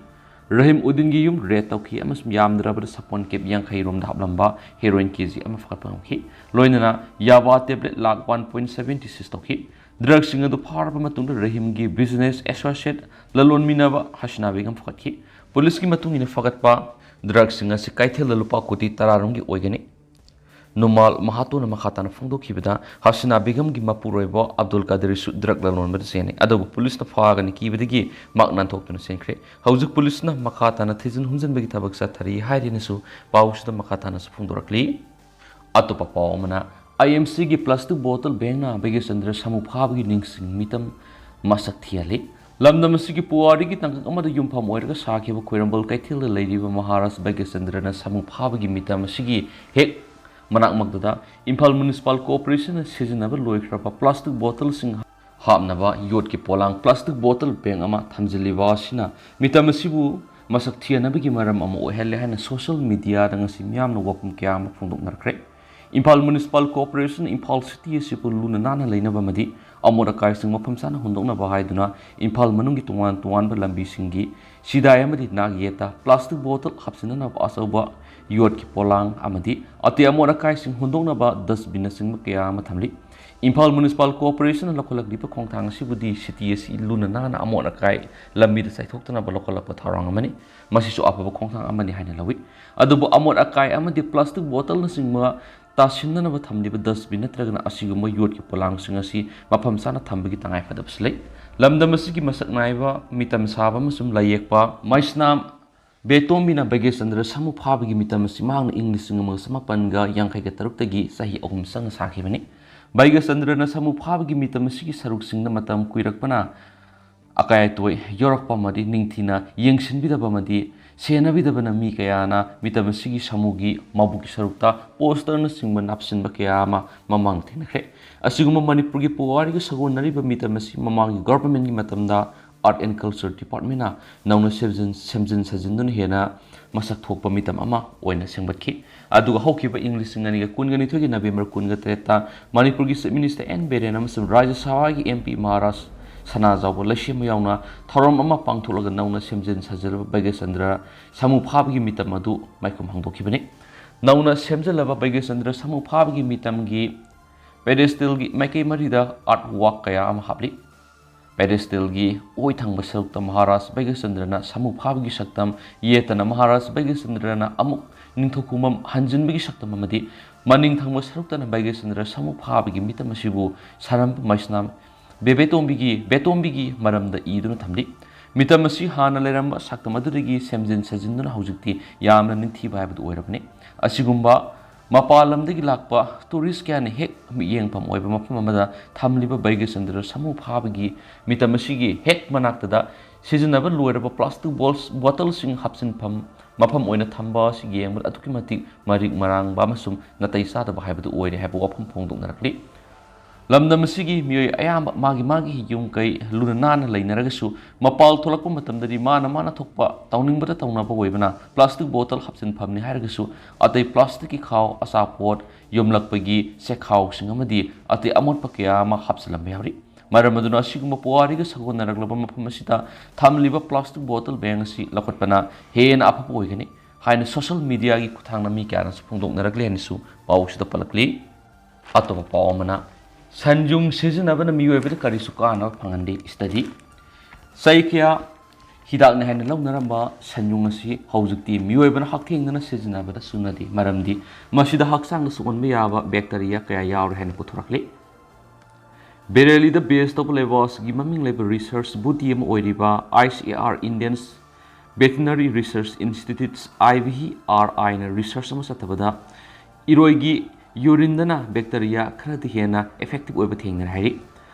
ꯔꯍꯤꯝ ꯎꯗꯤꯟꯒꯤ ꯌꯨꯝ raid ꯇꯧꯈꯤ ꯑꯃꯁꯨꯡ ꯌꯥꯝꯗ꯭ꯔꯕꯗ ꯁꯥꯄꯣꯟ ꯀꯦꯞ ꯌꯥꯡꯈꯩ ꯔꯣꯝꯗ ꯍꯥꯞꯂꯝꯕ heroin K G ꯑꯃ ꯐꯥꯒꯠꯄ ꯉꯝꯈꯤ꯫ ꯂꯣꯏꯅꯅ ꯌꯥꯕꯥ tablet lakh one point seventy seize ꯇꯧꯈꯤ꯫ ꯗ꯭ꯔꯒꯁꯤꯡ ꯑꯗꯨ ꯐꯥꯔꯕ ꯃꯇꯨꯡꯗ ꯔꯍꯤꯝꯒꯤ business associate ꯂꯂꯣꯟꯃꯤꯟꯅꯕ ꯍꯁꯤꯅꯥ ꯕꯦꯒꯝ ꯐꯒꯠꯈꯤ꯫ ꯄꯨꯂꯤꯁꯀꯤ ꯃꯇꯨꯡ ꯏꯟꯅ ꯐꯒꯠꯄ ꯗ꯭ꯔꯒꯁꯤꯡ ꯑꯁꯤ ꯀꯩꯊꯦꯜꯗ ꯂꯨꯄꯥ ꯀꯣꯇꯤ ꯇꯔꯥꯔꯣꯝꯒꯤ ꯑꯣꯏꯒꯅꯤ꯫ ꯅꯨꯃꯥꯜ ꯃꯍꯥꯇꯣꯅ ꯃꯈꯥ ꯇꯥꯅ ꯐꯣꯡꯗꯣꯛꯈꯤꯕꯗ, ꯍꯁꯤꯅꯥ ꯕꯦꯒꯝꯒꯤ ꯃꯄꯨꯔꯣꯏꯕ ꯑꯕꯗꯨꯜ ꯀꯥꯗꯤꯔꯁꯨ ꯗ꯭ꯔꯒ ꯂꯂꯣꯟꯕꯗ ꯆꯦꯟꯅꯩ, ꯑꯗꯨꯕꯨ ꯄꯨꯂꯤꯁꯅ ꯐꯥꯒꯅꯤ ꯀꯤꯕꯗꯒꯤ ꯃꯍꯥꯛ ꯅꯥꯟꯊꯣꯛꯇꯨꯅ ꯆꯦꯟꯈ꯭ꯔꯦ꯫ ꯍꯧꯖꯤꯛ ꯄꯨꯂꯤꯁꯅ ꯃꯈꯥ ꯇꯥꯅ ꯊꯤꯖꯤꯟ ꯍꯨꯝꯖꯤꯟꯕꯒꯤ ꯊꯕꯛ ꯆꯠꯊꯔꯤ ꯍꯥꯏꯔꯤꯅꯁꯨ ꯄꯥꯎꯁꯤꯗ ꯃꯈꯥ ꯇꯥꯅꯁꯨ ꯐꯣꯡꯗꯣꯔꯛꯂꯤ꯫ ꯑꯇꯣꯞꯄ ꯄꯥꯎ ꯑꯃꯅ, IMCꯒꯤ plastic bottle bankꯅ ꯕꯩꯒ꯭ꯌꯥꯆꯟꯗ꯭ꯔ ꯁꯥꯃꯨ ꯐꯥꯕꯒꯤ ꯅꯤꯡꯁꯤꯡ ꯃꯤꯇꯝ ꯃꯁꯛ ꯊꯤꯍꯜꯂꯤ꯫ ꯂꯝꯗꯝ ꯑꯁꯤꯒꯤ ꯄꯨꯋꯥꯔꯤꯒꯤ ꯇꯥꯡꯀꯛ ꯑꯃꯗ ꯌꯨꯝꯐꯝ ꯑꯣꯏꯔꯒ ꯁꯥꯈꯤꯕ ꯈꯣꯏꯔꯝꯕꯜ ꯀꯩꯊꯦꯜꯗ ꯂꯩꯔꯤꯕ ꯃꯍꯥꯔꯥꯖ ꯕꯩꯒ꯭ꯌꯥꯆꯟꯗ꯭ꯔꯅ ꯁꯥꯃꯨ ꯐꯥꯕꯒꯤ ꯃꯤꯇꯝ ꯑꯁꯤꯒꯤ ꯍꯦꯛ ꯃꯅꯥꯛꯃꯛꯇꯗ ꯏꯝꯐꯥꯜ Municipal Corporationꯅ ꯁꯤꯖꯤꯟꯅꯕ ꯂꯣꯏꯈ꯭ꯔꯕ plastic bottleꯁꯤꯡ ꯍꯥꯞꯅꯕ ꯌꯣꯠꯀꯤ ꯄꯣꯂꯥꯡ plastic bottle bank ꯑꯃ ꯊꯝꯖꯤꯜꯂꯤꯕ ꯑꯁꯤꯅ ꯃꯤꯇꯝ ꯑꯁꯤꯕꯨ ꯃꯁꯛ ꯊꯤꯍꯟꯅꯕꯒꯤ ꯃꯔꯝ ꯑꯃ ꯑꯣꯏꯍꯜꯂꯦ ꯍꯥꯏꯅ social mediaꯗ ꯉꯁꯤ ꯃꯤꯌꯥꯝꯅ ꯋꯥꯐꯝ ꯀꯌꯥ ꯑꯃ ꯐꯣꯡꯗꯣꯛꯅꯔꯛꯈ꯭ꯔꯦ꯫ Imphal Municipal Corporation Imphal city ꯑꯁꯤꯕꯨ ꯂꯨꯅ ꯅꯥꯟꯅ ꯂꯩꯅꯕ ꯑꯃꯗꯤ ꯑꯃꯣꯠ ꯑꯀꯥꯏꯁꯤꯡ ꯃꯐꯝ ꯆꯥꯅ ꯍꯨꯟꯗꯣꯛꯅꯕ ꯍꯥꯏꯗꯨꯅ ꯏꯝꯐꯥꯜ ꯃꯅꯨꯡꯒꯤ ꯇꯣꯉꯥꯟ ꯇꯣꯉꯥꯟꯕ ꯂꯝꯕꯤꯁꯤꯡꯒꯤ ꯁꯤꯗꯥꯏ ꯑꯃꯗꯤ ꯅꯥꯛ ꯌꯦꯠꯇ plastic bottle ꯍꯥꯞꯆꯤꯟꯅꯅꯕ ꯑꯆꯧꯕ ꯌꯣꯠꯀꯤ ꯄꯣꯂꯥꯡ ꯑꯃꯗꯤ ꯑꯇꯩ ꯑꯃꯣꯠ ꯑꯀꯥꯏꯁꯤꯡ ꯍꯨꯟꯗꯣꯛꯅꯕ dustbinꯅꯆꯤꯡꯕ ꯀꯌꯥ ꯑꯃ ꯊꯝꯂꯤ꯫ ꯏꯝꯐꯥꯜ Municipal Corporationꯅ ꯂꯧꯈꯠꯂꯛꯂꯤꯕ ꯈꯣꯡꯊꯥꯡ ꯑꯁꯤꯕꯨꯗꯤ city ꯑꯁꯤ ꯂꯨꯅ ꯅꯥꯟꯅ ꯑꯃꯣꯠ ꯑꯀꯥꯏ ꯂꯝꯕꯤꯗ ꯆꯥꯏꯊꯣꯛꯇꯅꯕ ꯂꯧꯈꯠꯂꯛꯄ ꯊꯧꯔꯥꯡ ꯑꯃꯅꯤ꯫ ꯃꯁꯤꯁꯨ ꯑꯐꯕ ꯈꯣꯡꯊꯥꯡ ꯑꯃꯅꯤ ꯍꯥꯏꯅ ꯂꯧꯏ꯫ ꯑꯗꯨꯕꯨ ꯑꯃꯣꯠ ꯑꯀꯥꯏ ꯑꯃꯗꯤ plastic bottleꯅꯆꯤꯡꯕ ꯇꯥꯁꯤꯟꯅꯅꯕ ꯊꯝꯂꯤꯕ dustbin ꯅꯠꯇ꯭ꯔꯒꯅ ꯑꯁꯤꯒꯨꯝꯕ ꯌꯣꯠꯀꯤ ꯄꯣꯂꯥꯡꯁꯤꯡ ꯑꯁꯤ ꯃꯐꯝ ꯆꯥꯅ ꯊꯝꯕꯒꯤ ꯇꯉꯥꯏꯐꯗꯕꯁꯨ ꯂꯩ꯫ ꯂꯝꯗꯝ ꯑꯁꯤꯒꯤ ꯃꯁꯛ ꯅꯥꯏꯕ ꯃꯤꯇꯝ ꯁꯥꯕ ꯑꯃꯁꯨꯡ ꯂꯥꯏꯌꯦꯛꯄ ꯃꯩꯁꯅꯥꯝ ꯕꯦꯇꯣꯝꯕꯤꯅ ꯕꯩꯒ꯭ꯌꯥꯆꯟꯗ꯭ꯔ ꯁꯥꯃꯨ ꯐꯥꯕꯒꯤ ꯃꯤꯇꯝ ꯑꯁꯤ ꯃꯍꯥꯛꯅ ꯏꯪ ꯂꯤꯁꯤꯡ ꯑꯃꯒ ꯆꯃꯥꯄꯟꯒ ꯌꯥꯡꯈꯩꯒ ꯇꯔꯨꯛꯇꯒꯤ ꯆꯍꯤ ꯑꯍꯨꯝ ꯆꯪꯅ ꯁꯥꯈꯤꯕꯅꯤ꯫ ꯕꯩꯒ꯭ꯌꯥꯆꯟꯗ꯭ꯔꯅ ꯁꯥꯃꯨ ꯐꯥꯕꯒꯤ ꯃꯤꯇꯝ ꯑꯁꯤꯒꯤ ꯁꯔꯨꯛꯁꯤꯡꯗ ꯃꯇꯝ ꯀꯨꯏꯔꯛꯄꯅ ꯑꯀꯥꯏ ꯑꯇꯣꯏ ꯌꯧꯔꯛꯄ ꯑꯃꯗꯤ ꯅꯤꯡꯊꯤꯅ ꯌꯦꯡꯁꯤꯟꯕꯤꯗꯕ ꯑꯃꯗꯤ ꯁꯦꯟꯅꯕꯤꯗꯕꯅ ꯃꯤ ꯀꯌꯥꯅ ꯃꯤꯇꯝ ꯑꯁꯤꯒꯤ ꯁꯥꯃꯨꯒꯤ ꯃꯕꯨꯛꯀꯤ ꯁꯔꯨꯛꯇ posterꯅꯆꯤꯡꯕ ꯅꯞꯁꯤꯟꯕ ꯀꯌꯥ ꯑꯃ ꯃꯃꯥꯡꯗ ꯊꯦꯡꯅꯈ꯭ꯔꯦ꯫ ꯑꯁꯤꯒꯨꯝꯕ ꯃꯅꯤꯄꯨꯔꯒꯤ ꯄꯨꯋꯥꯔꯤꯒ ꯁꯥꯒꯣꯟꯅꯔꯤꯕ ꯃꯤꯇꯝ ꯑꯁꯤ ꯃꯃꯥꯡꯒꯤ governmentꯀꯤ ꯃꯇꯝꯗ Art and Culture Departmentꯅ ꯅꯧꯅ ꯁꯦꯝꯖꯤꯟ, ꯁꯦꯝꯖꯤꯟ ꯁꯥꯖꯤꯟꯗꯨꯅ ꯍꯦꯟꯅ ꯃꯁꯛ ꯊꯣꯛꯄ ꯃꯤꯇꯝ ꯑꯃ ꯑꯣꯏꯅ ꯁꯦꯝꯒꯠꯈꯤ꯫ ꯑꯗꯨꯒ ꯍꯧꯈꯤꯕ ꯏꯪ ꯂꯤꯁꯤꯡ ꯑꯅꯤꯒ ꯀꯨꯟꯒ ꯅꯤꯊꯣꯏꯒꯤ November ꯀꯨꯟꯒ ꯇꯔꯦꯠꯇ ꯃꯅꯤꯄꯨꯔꯒꯤ Chief Minister ꯑꯦꯟ ꯕꯤꯔꯦꯟ ꯑꯃꯁꯨꯡ ꯔꯥꯖ꯭ꯌ ꯁꯚꯥꯒꯤ MP ꯃꯍꯥꯔꯥꯖ ꯁꯅꯥꯖꯥꯎꯕ ꯂꯩꯁꯦꯝꯕ ꯌꯥꯎꯅ ꯊꯧꯔꯝ ꯑꯃ ꯄꯥꯡꯊꯣꯛꯂꯒ ꯅꯧꯅ ꯁꯦꯝꯖꯤꯟ ꯁꯥꯖꯤꯜꯂꯕ ꯕꯩꯒ꯭ꯌꯥꯆꯟꯗ꯭ꯔ ꯁꯥꯃꯨ ꯐꯥꯕꯒꯤ ꯃꯤꯇꯝ ꯑꯗꯨ ꯃꯥꯏꯈꯨꯝ ꯍꯥꯡꯗꯣꯛꯈꯤꯕꯅꯤ꯫ ꯅꯧꯅ ꯁꯦꯝꯖꯤꯜꯂꯕ ꯕꯩꯒ꯭ꯌꯥꯆꯟꯗ꯭ꯔ ꯁꯥꯃꯨ ꯐꯥꯕꯒꯤ ꯃꯤꯇꯝꯒꯤ Pedestalꯒꯤ ꯃꯥꯏꯀꯩ ꯃꯔꯤꯗ artwork ꯀꯌꯥ ꯑꯃ ꯍꯥꯞꯂꯤ꯫ Pedestalꯒꯤ ꯑꯣꯏ ꯊꯪꯕ ꯁꯔꯨꯛꯇ ꯃꯍꯥꯔꯥꯖ ꯚꯩꯒ꯭ꯌꯆꯟꯗ꯭ꯔꯅ ꯁꯥꯃꯨ ꯐꯥꯕꯒꯤ ꯁꯛꯇꯝ, ꯌꯦꯠꯇꯅ ꯃꯍꯥꯔꯥꯖ ꯚꯩꯒ꯭ꯌꯆꯟꯗ꯭ꯔꯅ ꯑꯃꯨꯛ ꯅꯤꯡꯊꯧ ꯈꯣꯡꯕꯝ ꯍꯟꯖꯤꯟꯕꯒꯤ ꯁꯛꯇꯝ ꯑꯃꯗꯤ ꯃꯅꯤꯡ ꯊꯪꯕ ꯁꯔꯨꯛꯇꯅ ꯚꯩꯒ꯭ꯌꯆꯟꯗ꯭ꯔ ꯁꯥꯃꯨ ꯐꯥꯕꯒꯤ ꯃꯤꯇꯝ ꯑꯁꯤꯕꯨ ꯁꯔꯝꯕ ꯃꯩꯁꯅꯥꯝ ꯕꯦꯕꯦꯇꯣꯝꯕꯤꯒꯤ, ꯕꯦꯇꯣꯝꯕꯤꯒꯤ ꯃꯔꯝꯗ ꯏꯗꯨꯅ ꯊꯝꯂꯤ꯫ ꯃꯤꯇꯝ ꯑꯁꯤ ꯍꯥꯟꯅ ꯂꯩꯔꯝꯕ ꯁꯛꯇꯝ ꯑꯗꯨꯗꯒꯤ ꯁꯦꯝꯖꯤꯟ ꯁꯥꯖꯤꯟꯗꯨꯅ ꯍꯧꯖꯤꯛꯇꯤ ꯌꯥꯝꯅ ꯅꯤꯡꯊꯤꯕ ꯍꯥꯏꯕꯗꯨ ꯑꯣꯏꯔꯕꯅꯤ꯫ ꯑꯁꯤꯒꯨꯝꯕ ꯃꯄꯥꯟ ꯂꯝꯗꯒꯤ ꯂꯥꯛꯄ tourist ꯀꯌꯥꯅ ꯍꯦꯛ ꯃꯤꯠꯌꯦꯡꯐꯝ ꯑꯣꯏꯕ ꯃꯐꯝ ꯑꯃꯗ ꯊꯝꯂꯤꯕ ꯚꯩꯒ꯭ꯌꯆꯟꯗ꯭ꯔ ꯁꯥꯃꯨ ꯐꯥꯕꯒꯤ ꯃꯤꯇꯝ ꯑꯁꯤꯒꯤ ꯍꯦꯛ ꯃꯅꯥꯛꯇꯗ ꯁꯤꯖꯤꯟꯅꯕ ꯂꯣꯏꯔꯕ plastic bottles, bottleꯁꯤꯡ ꯍꯥꯞꯆꯤꯟꯐꯝ, ꯃꯐꯝ ꯑꯣꯏꯅ ꯊꯝꯕ ꯑꯁꯤ ꯌꯦꯡꯕꯗ ꯑꯗꯨꯛꯀꯤ ꯃꯇꯤꯛ ꯃꯔꯤꯛ ꯃꯔꯥꯡꯕ ꯑꯃꯁꯨꯡ ꯅꯥꯇꯩ ꯆꯥꯗꯕ ꯍꯥꯏꯕꯗꯨ ꯑꯣꯏꯔꯦ ꯍꯥꯏꯕ ꯋꯥꯐꯝ ꯐꯣꯡꯗꯣꯛꯅꯔꯛꯂꯤ꯫ ꯂꯝꯗꯝ ꯑꯁꯤꯒꯤ ꯃꯤꯑꯣꯏ ꯑꯌꯥꯝꯕ ꯃꯥꯒꯤ ꯃꯥꯒꯤ ꯌꯨꯝ ꯀꯩ ꯂꯨꯅ ꯅꯥꯟꯅ ꯂꯩꯅꯔꯒꯁꯨ, ꯃꯄꯥꯜ ꯊꯣꯛꯂꯛꯄ ꯃꯇꯝꯗꯗꯤ ꯃꯥꯅ ꯃꯥꯅ ꯊꯣꯛꯄ ꯇꯧꯅꯤꯡꯕꯗ ꯇꯧꯅꯕ ꯑꯣꯏꯕꯅ, plastic bottle ꯍꯥꯞꯆꯤꯟꯐꯝꯅꯤ ꯍꯥꯏꯔꯒꯁꯨ, ꯑꯇꯩ plasticꯀꯤ ꯈꯥꯎ, ꯑꯆꯥꯄꯣꯠ ꯌꯣꯝꯂꯛꯄꯒꯤ ꯆꯦꯈꯥꯎꯁꯤꯡ ꯑꯃꯗꯤ ꯑꯇꯩ ꯑꯃꯣꯠꯄ ꯀꯌꯥ ꯑꯃ ꯍꯥꯞꯆꯤꯜꯂꯝꯕ ꯌꯥꯎꯔꯤ꯫ ꯃꯔꯝ ꯑꯗꯨꯅ ꯑꯁꯤꯒꯨꯝꯕ ꯄꯨꯋꯥꯔꯤꯒ ꯁꯥꯒꯣꯟꯅꯔꯛꯂꯕ ꯃꯐꯝ ꯑꯁꯤꯗ ꯊꯝꯂꯤꯕ plastic bottle ꯕꯦꯡ ꯑꯁꯤ ꯂꯧꯈꯠꯄꯅ ꯍꯦꯟꯅ ꯑꯐꯕ ꯑꯣꯏꯒꯅꯤ ꯍꯥꯏꯅ social mediaꯒꯤ ꯈꯨꯠꯊꯥꯡꯗ ꯃꯤ ꯀꯌꯥꯅꯁꯨ ꯐꯣꯡꯗꯣꯛꯅꯔꯛꯂꯤ ꯍꯥꯏꯅꯁꯨ ꯄꯥꯎꯁꯤꯗ ꯄꯜꯂꯛꯂꯤ꯫ ꯑꯇꯣꯞꯄ ꯄꯥꯎ ꯑꯃꯅ, ꯁꯟ ꯌꯨꯡ ꯁꯤꯖꯤꯟꯅꯕꯅ ꯃꯤꯑꯣꯏꯕꯗ ꯀꯔꯤꯁꯨ ꯀꯥꯟꯅꯕ ꯐꯪꯍꯟꯗꯦ꯫ Study꯫ ꯆꯍꯤ ꯀꯌꯥ ꯍꯤꯗꯥꯛꯅꯤ ꯍꯥꯏꯅ ꯂꯧꯅꯔꯝꯕ ꯁꯟ ꯌꯨꯡ ꯑꯁꯤ ꯍꯧꯖꯤꯛꯇꯤ ꯃꯤꯑꯣꯏꯕꯅ ꯍꯛꯊꯦꯡꯅꯅ ꯁꯤꯖꯤꯟꯅꯕꯗ ꯆꯨꯅꯗꯦ, ꯃꯔꯝꯗꯤ ꯃꯁꯤꯗ ꯍꯛꯆꯥꯡꯗ ꯁꯣꯛꯍꯟꯕ ꯌꯥꯕ bacteria ꯀꯌꯥ ꯌꯥꯎꯔꯦ ꯍꯥꯏꯅ ꯄꯨꯊꯣꯔꯛꯂꯤ꯫ ꯕꯦꯔꯦꯂꯤꯗ base ꯇꯧꯕ ꯂꯩꯕ ꯑꯁꯤꯒꯤ ꯃꯃꯤꯡ ꯂꯩꯕ research body ꯑꯃ ꯑꯣꯏꯔꯤꯕ I C A R, Indian Veterinary Research Institute, I V R I ꯅ research ꯑꯃ ꯆꯠꯊꯕꯗ, ꯏꯔꯣꯏꯒꯤ urineꯗꯅ bacteria ꯈꯔꯗꯤ ꯍꯦꯟꯅ effective ꯑꯣꯏꯕ ꯊꯦꯡꯅꯔꯦ ꯍꯥꯏꯔꯤ꯫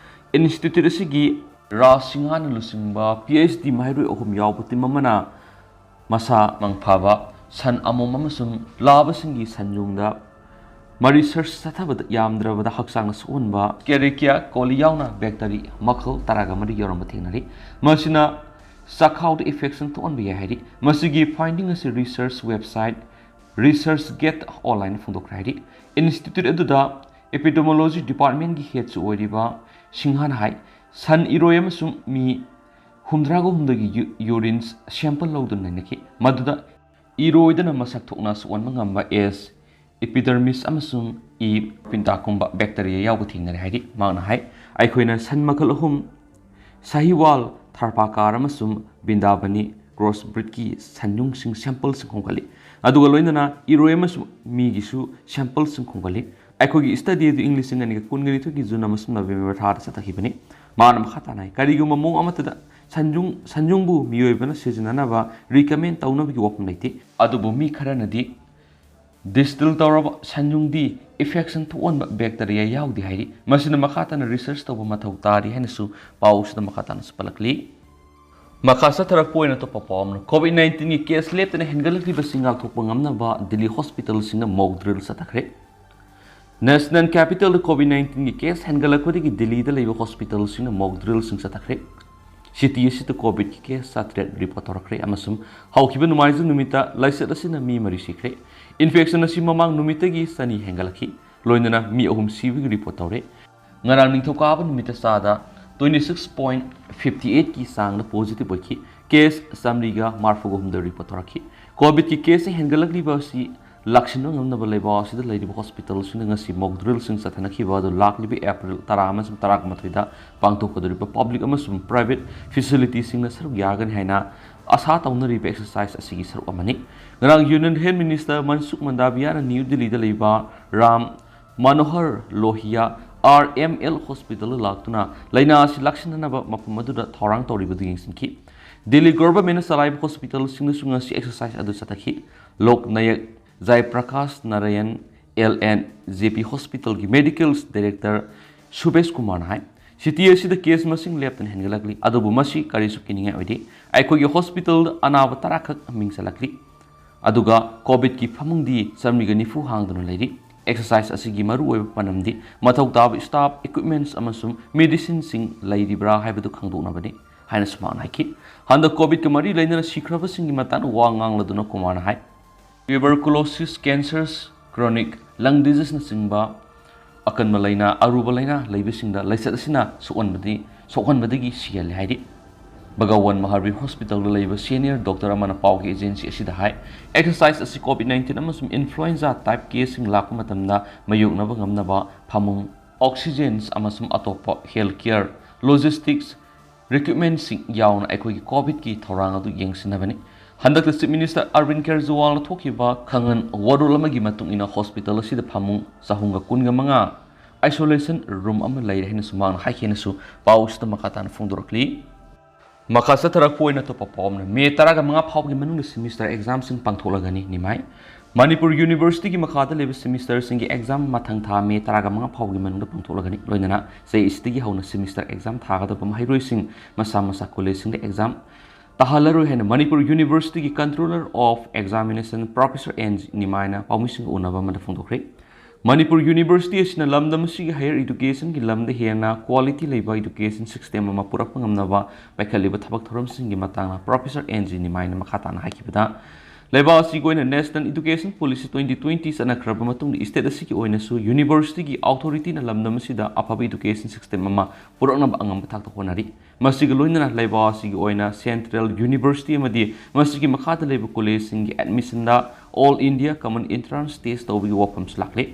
Institute ꯑꯁꯤꯒꯤ ꯔꯥꯖ ꯁꯤꯡꯍꯥꯅ ꯂꯨꯆꯤꯡꯕ P H D ꯃꯍꯩꯔꯣꯏ ꯑꯍꯨꯝ ꯌꯥꯎꯕ team ꯑꯃꯅ ꯃꯁꯥ ꯃꯪ ꯐꯕ ꯁꯟ ꯑꯃꯣꯝ ꯑꯃꯁꯨꯡ ꯂꯥꯕꯁꯤꯡꯒꯤ ꯁꯟ ꯌꯨꯡꯗ ꯃ research ꯆꯠꯊꯕꯗ ꯌꯥꯝꯗ꯭ꯔꯕꯗ ꯍꯛꯆꯥꯡꯗ ꯁꯣꯛꯍꯟꯕ Escherichia coli ꯌꯥꯎꯅ bacteria ꯃꯈꯜ ꯇꯔꯥꯒ ꯃꯔꯤ ꯌꯥꯎꯔꯝꯕ ꯊꯦꯡꯅꯔꯤ꯫ ꯃꯁꯤꯅ ꯆꯥꯛꯈꯥꯎꯗ infection ꯊꯣꯛꯍꯟꯕ ꯌꯥꯏ ꯍꯥꯏꯔꯤ꯫ ꯃꯁꯤꯒꯤ finding ꯑꯁꯤ research website ResearchGate Online ꯐꯣꯡꯗꯣꯛꯈ꯭ꯔꯦ ꯍꯥꯏꯔꯤ꯫ Institute ꯑꯗꯨꯗ epidemiology departmentꯀꯤ headꯁꯨ ꯑꯣꯏꯔꯤꯕ ꯁꯤꯡꯍꯥꯅ ꯍꯥꯏ, ꯁꯟ, ꯏꯔꯣꯏ ꯑꯃꯁꯨꯡ ꯃꯤ ꯍꯨꯝꯗ꯭ꯔꯥꯒ ꯍꯨꯝꯗꯣꯏꯒꯤ ꯌꯨ-, urine sample ꯂꯧꯗꯨꯅ ꯅꯩꯅꯈꯤ꯫ ꯃꯗꯨꯗ ꯏꯔꯣꯏꯗꯅ ꯃꯁꯛ ꯊꯣꯛꯅ ꯁꯣꯛꯍꯟꯕ ꯉꯝꯕ Esch-, epidermis ꯑꯃꯁꯨꯡ E. pintaꯒꯨꯝꯕ bacteria ꯌꯥꯎꯕ ꯊꯦꯡꯅꯔꯦ ꯍꯥꯏꯔꯤ꯫ ꯃꯍꯥꯛꯅ ꯍꯥꯏ, ꯑꯩꯈꯣꯏꯅ ꯁꯟ ꯃꯈꯜ ꯑꯍꯨꯝ, ꯁꯍꯤꯋꯥꯜ, ꯊꯥꯔꯄꯥꯀꯥꯔ ꯑꯃꯁꯨꯡ ꯕꯤꯟꯗꯥꯕꯅꯤ cross breedꯀꯤ ꯁꯟꯌꯨꯡꯁꯤꯡ sampleꯁꯤꯡ ꯈꯣꯝꯒꯠꯂꯤ꯫ ꯑꯗꯨꯒ ꯂꯣꯏꯅꯅ ꯏꯔꯣꯏ ꯑꯃꯁꯨꯡ ꯃꯤꯒꯤꯁꯨ sampleꯁꯤꯡ ꯈꯣꯝꯒꯠꯂꯤ꯫ ꯑꯩꯈꯣꯏꯒꯤ study ꯑꯗꯨ ꯏꯪ ꯂꯤꯁꯤꯡ ꯑꯅꯤꯒ ꯀꯨꯟꯒ ꯅꯤꯊꯣꯏꯒꯤ June ꯑꯃꯁꯨꯡ November ꯊꯥꯗ ꯆꯠꯊꯈꯤꯕꯅꯤ꯫ ꯃꯥꯅ ꯃꯈꯥ ꯇꯥꯅ ꯍꯥꯏ, ꯀꯔꯤꯒꯨꯝꯕ ꯃꯑꯣꯡ ꯑꯃꯠꯇꯗ ꯁꯟꯌꯨꯡ, ꯁꯟꯌꯨꯡꯕꯨ ꯃꯤꯑꯣꯏꯕꯅ ꯁꯤꯖꯤꯟꯅꯅꯕ recommend ꯇꯧꯅꯕꯒꯤ ꯋꯥꯐꯝ ꯂꯩꯇꯦ꯫ ꯑꯗꯨꯕꯨ ꯃꯤ ꯈꯔꯅꯗꯤ distill ꯇꯧꯔꯕ ꯁꯟꯌꯨꯡꯗꯤ infection ꯊꯣꯛꯍꯟꯕ bacteria ꯌꯥꯎꯗꯦ ꯍꯥꯏꯔꯤ꯫ ꯃꯁꯤꯅ ꯃꯈꯥ ꯇꯥꯅ research ꯇꯧꯕ ꯃꯊꯧ ꯇꯥꯔꯤ ꯍꯥꯏꯅꯁꯨ ꯄꯥꯎꯁꯤꯗ ꯃꯈꯥ ꯇꯥꯅꯁꯨ ꯄꯜꯂꯛꯂꯤ꯫ ꯃꯈꯥ ꯆꯠꯊꯔꯛꯄ ꯑꯣꯏꯅ ꯑꯇꯣꯞꯄ ꯄꯥꯎ ꯑꯃꯅ, COVID nineteenꯒꯤ case ꯂꯦꯞꯇꯅ ꯍꯦꯟꯒꯠꯂꯛꯂꯤꯕꯁꯤꯡ ꯉꯥꯛꯊꯣꯛꯄ ꯉꯝꯅꯕ Delhi hospitalꯁꯤꯡꯅ mock drill ꯆꯠꯊꯈ꯭ꯔꯦ꯫ National capitalꯗ COVID nineteenꯒꯤ case ꯍꯦꯟꯒꯠꯂꯛꯄꯗꯒꯤ ꯗꯤꯜꯂꯤꯗ ꯂꯩꯕ hospitalꯁꯤꯡꯅ mock drillꯁꯤꯡ ꯆꯠꯊꯈ꯭ꯔꯦ꯫ City ꯑꯁꯤꯗ COVIDꯀꯤ case ꯆꯥꯇꯔꯦꯠ report ꯇꯧꯔꯛꯈ꯭ꯔꯦ ꯑꯃꯁꯨꯡ ꯍꯧꯈꯤꯕ ꯅꯣꯡꯃꯥꯏꯖꯤꯡ ꯅꯨꯃꯤꯠꯇ ꯂꯥꯏꯆꯠ ꯑꯁꯤꯅ ꯃꯤ ꯃꯔꯤ ꯁꯤꯈ꯭ꯔꯦ꯫ Infection ꯑꯁꯤ ꯃꯃꯥꯡ ꯅꯨꯃꯤꯠꯇꯒꯤ ꯆꯅꯤ ꯍꯦꯟꯒꯠꯂꯛꯈꯤ, ꯂꯣꯏꯅꯅ ꯃꯤ ꯑꯍꯨꯝ ꯁꯤꯕꯒꯤ report ꯇꯧꯔꯦ꯫ ꯉꯔꯥꯡ ꯅꯤꯡꯊꯧꯀꯥꯕ ꯅꯨꯃꯤꯠꯇ ꯆꯥꯗ twenty six point fifty eightꯀꯤ ꯆꯥꯡꯗ positive ꯑꯣꯏꯈꯤ꯫ Case ꯆꯥꯃꯔꯤꯒ ꯃꯔꯤꯐꯨꯒ ꯍꯨꯝꯗꯣꯏ report ꯇꯧꯔꯛꯈꯤ꯫ COVIDꯀꯤ case ꯍꯦꯟꯒꯠꯂꯛꯂꯤꯕ ꯑꯁꯤ ꯂꯥꯛꯁꯤꯟꯕ ꯉꯝꯅꯕ ꯂꯩꯕꯥꯛ ꯑꯁꯤꯗ ꯂꯩꯔꯤꯕ hospitalꯁꯤꯡꯗ ꯉꯁꯤ mock drillꯁꯤꯡ ꯆꯠꯊꯅꯈꯤꯕ ꯑꯗꯨ ꯂꯥꯛꯂꯤꯕ April ꯇꯔꯥ ꯑꯃꯁꯨꯡ ꯇꯔꯥꯃꯥꯊꯣꯏꯗ ꯄꯥꯡꯊꯣꯛꯀꯗꯧꯔꯤꯕ public ꯑꯃꯁꯨꯡ private facilityꯁꯤꯡꯅ ꯁꯔꯨꯛ ꯌꯥꯒꯅꯤ ꯍꯥꯏꯅ ꯑꯁꯥ ꯇꯧꯅꯔꯤꯕ exercise ꯑꯁꯤꯒꯤ ꯁꯔꯨꯛ ꯑꯃꯅꯤ꯫ ꯉꯔꯥꯡ Union Health Minister ꯃꯟꯁꯨꯈ ꯃꯟꯗꯥꯕꯤꯌꯥꯅ ꯅ꯭ꯌꯨ ꯗꯤꯜꯂꯤꯗ ꯂꯩꯕ ꯔꯥꯝ ꯃꯅꯣꯍꯔ ꯂꯣꯍꯤꯌꯥ RML hospitalꯗ ꯂꯥꯛꯇꯨꯅ ꯂꯥꯏꯅꯥ ꯑꯁꯤ ꯂꯥꯛꯁꯤꯟꯅꯅꯕ ꯃꯐꯝ ꯑꯗꯨꯗ ꯊꯧꯔꯥꯡ ꯇꯧꯔꯤꯕꯗꯨ ꯌꯦꯡꯁꯤꯟꯈꯤ꯫ ꯗꯤꯜꯂꯤ governmentꯅ ꯆꯂꯥꯏꯕ hospitalꯁꯤꯡꯗꯁꯨ ꯉꯁꯤ exercise ꯑꯗꯨ ꯆꯠꯊꯈꯤ꯫ ꯂꯣꯛ ꯅꯥꯌꯛ ꯖꯥꯏ Prakash Narayan, LNJP hospitalꯒꯤ medical director ꯁꯨꯕꯦꯁ ꯀꯨꯃꯥꯔꯅ ꯍꯥꯏ, city ꯑꯁꯤꯗ case ꯃꯁꯤꯡ ꯂꯦꯞꯇꯅ ꯍꯦꯟꯒꯠꯂꯛꯂꯤ, ꯑꯗꯨꯕꯨ ꯃꯁꯤ ꯀꯔꯤꯁꯨ ꯀꯤꯅꯤꯡꯉꯥꯏ ꯑꯣꯏꯗꯦ꯫ ꯑꯩꯈꯣꯏꯒꯤ hospitalꯗ ꯑꯅꯥꯕ ꯇꯔꯥ ꯈꯛ ꯃꯤꯡ ꯆꯜꯂꯛꯂꯤ꯫ ꯑꯗꯨꯒ COVIDꯀꯤ ꯐꯃꯨꯡꯗꯤ ꯆꯥꯃꯔꯤꯒ ꯅꯤꯐꯨ ꯍꯥꯡꯗꯨꯅ ꯂꯩꯔꯤ꯫ Exercise ꯑꯁꯤꯒꯤ ꯃꯔꯨꯑꯣꯏꯕ ꯄꯥꯟꯗꯝꯗꯤ ꯃꯊꯧ ꯇꯥꯕ staff, equipments ꯑꯃꯁꯨꯡ medicineꯁꯤꯡ ꯂꯩꯔꯤꯕ꯭ꯔꯥ ꯍꯥꯏꯕꯗꯨ ꯈꯪꯗꯣꯛꯅꯕꯅꯤ ꯍꯥꯏꯅꯁꯨ ꯃꯍꯥꯛꯅ ꯍꯥꯏꯈꯤ꯫ ꯍꯟꯗꯛ COVIDꯀ ꯃꯔꯤ ꯂꯩꯅꯅ ꯁꯤꯈ꯭ꯔꯕꯁꯤꯡꯒꯤ ꯃꯇꯥꯡꯗ ꯋꯥ ꯉꯥꯡꯂꯗꯨꯅ ꯀꯨꯃꯥꯔꯅ ꯍꯥꯏ, tuberculosis, cancers, chronic lung diseaseꯅꯆꯤꯡꯕ ꯑꯀꯟꯕ ꯂꯥꯏꯅꯥ, ꯑꯔꯨꯕ ꯂꯥꯏꯅꯥ ꯂꯩꯕꯁꯤꯡꯗ ꯂꯥꯏꯆꯠ ꯑꯁꯤꯅ ꯁꯣꯛꯍꯟꯕꯗꯤ, ꯁꯣꯛꯍꯟꯕꯗꯒꯤ ꯁꯤꯍꯜꯂꯤ ꯍꯥꯏꯔꯤ꯫ ꯚꯒꯋꯟ ꯃꯍꯥꯕꯤꯔ ꯍꯣꯁꯄꯤꯇꯥꯜꯗ ꯂꯩꯕ ꯁꯦꯅꯤꯌꯔ ꯗꯣꯛꯇꯔ ꯑꯃꯅ ꯄꯥꯎꯒꯤ ꯑꯦꯖꯦꯟꯁꯤ ꯑꯁꯤꯗ ꯍꯥꯏ, ꯑꯦꯛꯁꯔꯁꯥꯏꯖ ꯑꯁꯤ ꯀꯣꯚꯤꯗ ꯅꯥꯏꯟꯇꯤꯟ ꯑꯃꯁꯨꯡ ꯏꯟꯐ꯭ꯂꯨꯑꯦꯟꯖꯥ ꯇꯥꯏꯞ ꯀꯦꯁꯁꯤꯡ ꯂꯥꯛꯄ ꯃꯇꯝꯗ ꯃꯥꯌꯣꯛꯅꯕ ꯉꯝꯅꯕ ꯐꯃꯨꯡ, ꯑꯣꯛꯁꯤꯖꯦꯟꯁ ꯑꯃꯁꯨꯡ ꯑꯇꯣꯞꯄ ꯍꯦꯜꯊ ꯀꯦꯌꯔ, ꯂꯣꯖꯤꯁꯇꯤꯛꯁ, ꯔꯤꯀ꯭ꯋꯤꯞꯃꯦꯟꯁꯤꯡ ꯌꯥꯎꯅ ꯑꯩꯈꯣꯏꯒꯤ ꯀꯣꯚꯤꯗꯀꯤ ꯊꯧꯔꯥꯡ ꯑꯗꯨ ꯌꯦꯡꯁꯤꯟꯅꯕꯅꯤ꯫ ꯍꯟꯗꯛꯇ ꯆꯤꯐ ꯃꯤꯅꯤꯁꯇꯔ ꯑꯔꯕꯤꯟ ꯀꯦꯖꯔꯤꯋꯥꯜꯅ ꯊꯣꯛꯈꯤꯕ ꯈꯪꯍꯟ ꯋꯥꯔꯣꯜ ꯑꯃꯒꯤ ꯃꯇꯨꯡ ꯏꯟꯅ ꯍꯣꯁꯄꯤꯇꯥꯜ ꯑꯁꯤꯗ ꯐꯃꯨꯡ ꯆꯍꯨꯝꯒ ꯀꯨꯟꯒ ꯃꯉꯥ, ꯑꯥꯏꯁꯣꯂꯦꯁꯟ ꯔꯨꯝ ꯑꯃ ꯂꯩꯔꯦ ꯍꯥꯏꯅꯁꯨ ꯃꯍꯥꯛꯅ ꯍꯥꯏꯈꯤ ꯍꯥꯏꯅꯁꯨ ꯄꯥꯎ ꯑꯁꯤꯗ ꯃꯈꯥ ꯇꯥꯅ ꯐꯣꯡꯗꯣꯔꯛꯂꯤ꯫ ꯃꯈꯥ ꯆꯠꯊꯔꯛꯄ ꯑꯣꯏꯅ ꯑꯇꯣꯞꯄ ꯄꯥꯎ ꯑꯃꯅ, ꯃꯦ ꯇꯔꯥꯒ ꯃꯉꯥ ꯐꯥꯎꯕꯒꯤ ꯃꯅꯨꯡꯗ ꯁꯤꯃꯤꯁꯇꯔ ꯑꯦꯛꯖꯥꯝꯁꯤꯡ ꯄꯥꯡꯊꯣꯛꯂꯒꯅꯤ꯫ ꯅꯤꯃꯥꯏ, ꯃꯅꯤꯄꯨꯔ ꯌꯨꯅꯤꯚꯔꯁꯤꯇꯤꯒꯤ ꯃꯈꯥꯗ ꯂꯩꯕ ꯁꯤꯃꯤꯁꯇꯔꯁꯤꯡꯒꯤ ꯑꯦꯛꯖꯥꯝ ꯃꯊꯪ ꯊꯥ ꯃꯦ ꯇꯔꯥꯒ ꯃꯉꯥ ꯐꯥꯎꯕꯒꯤ ꯃꯅꯨꯡꯗ ꯄꯥꯡꯊꯣꯛꯂꯒꯅꯤ꯫ ꯂꯣꯏꯅꯅ ꯆꯍꯤ ꯑꯁꯤꯗꯒꯤ ꯍꯧꯅ ꯁꯤꯃꯤꯁꯇꯔ ꯑꯦꯛꯖꯥꯝ ꯊꯥꯒꯗꯕ ꯃꯍꯩꯔꯣꯏꯁꯤꯡ ꯃꯁꯥ ꯃꯁꯥ ꯀꯣꯂꯦꯖꯁꯤꯡꯗ ꯑꯦꯛꯖꯥꯝ ꯇꯥꯍꯜꯂꯔꯣꯏ ꯍꯥꯏꯅ ꯃꯅꯤꯄꯨꯔ ꯌꯨꯅꯤꯚꯔꯁꯤꯇꯤꯒꯤ Controller of Examination Professor N G ꯅꯤꯃꯥꯏꯅ ꯄꯥꯎꯃꯤꯁꯤꯡꯒ ꯎꯅꯕ ꯑꯃꯗ ꯐꯣꯡꯗꯣꯛꯈ꯭ꯔꯦ꯫ ꯃꯅꯤꯄꯨꯔ ꯌꯨꯅꯤꯚꯔꯁꯤꯇꯤ ꯑꯁꯤꯅ ꯂꯝꯗꯝ ꯑꯁꯤꯒꯤ ꯍꯥꯌꯔ ꯏꯗꯨꯀꯦꯁꯟꯒꯤ ꯂꯝꯗ ꯍꯦꯟꯅ ꯀ꯭ꯋꯥꯂꯤꯇꯤ ꯂꯩꯕ ꯏꯗꯨꯀꯦꯁꯟ ꯁꯤꯁꯇꯦꯝ ꯑꯃ ꯄꯨꯔꯛꯄ ꯉꯝꯅꯕ ꯄꯥꯏꯈꯠꯂꯤꯕ ꯊꯕꯛ ꯊꯧꯔꯝꯁꯤꯡꯒꯤ ꯃꯇꯥꯡꯗ ꯄ꯭ꯔꯣꯐꯦꯁꯔ ꯑꯦꯟ ꯖꯤ ꯅꯤꯃꯥꯏꯅ ꯃꯈꯥ ꯇꯥꯅ ꯍꯥꯏꯈꯤꯕꯗ, ꯂꯩꯕꯥꯛ ꯑꯁꯤꯒꯤ ꯑꯣꯏꯅ National Education Policy twenty twenty ꯆꯠꯅꯈ꯭ꯔꯕ ꯃꯇꯨꯡꯗ ꯏꯁꯇꯦꯠ ꯑꯁꯤꯒꯤ ꯑꯣꯏꯅꯁꯨ ꯌꯨꯅꯤꯚꯔꯁꯤꯇꯤꯒꯤ ꯑꯣꯊꯣꯔꯤꯇꯤꯅ ꯂꯝꯗꯝ ꯑꯁꯤꯗ ꯑꯐꯕ ꯏꯗꯨꯀꯦꯁꯟ ꯁꯤꯁꯇꯦꯝ ꯑꯃ ꯄꯨꯔꯛꯅꯕ ꯑꯉꯝꯕ ꯊꯥꯛꯇ ꯍꯣꯠꯅꯔꯤ꯫ ꯃꯁꯤꯒ ꯂꯣꯏꯅꯅ ꯂꯩꯕꯥꯛ ꯑꯁꯤꯒꯤ ꯑꯣꯏꯅ ꯁꯦꯟꯇ꯭ꯔꯦꯜ ꯌꯨꯅꯤꯚꯔꯁꯤꯇꯤ ꯑꯃꯗꯤ ꯃꯁꯤꯒꯤ ꯃꯈꯥꯗ ꯂꯩꯕ ꯀꯣꯂꯦꯖꯁꯤꯡꯒꯤ ꯑꯦꯗꯃꯤꯁꯟꯗ All India Common Entrance Test ꯇꯧꯕꯒꯤ ꯋꯥꯐꯝꯁꯨ ꯂꯥꯛꯂꯤ꯫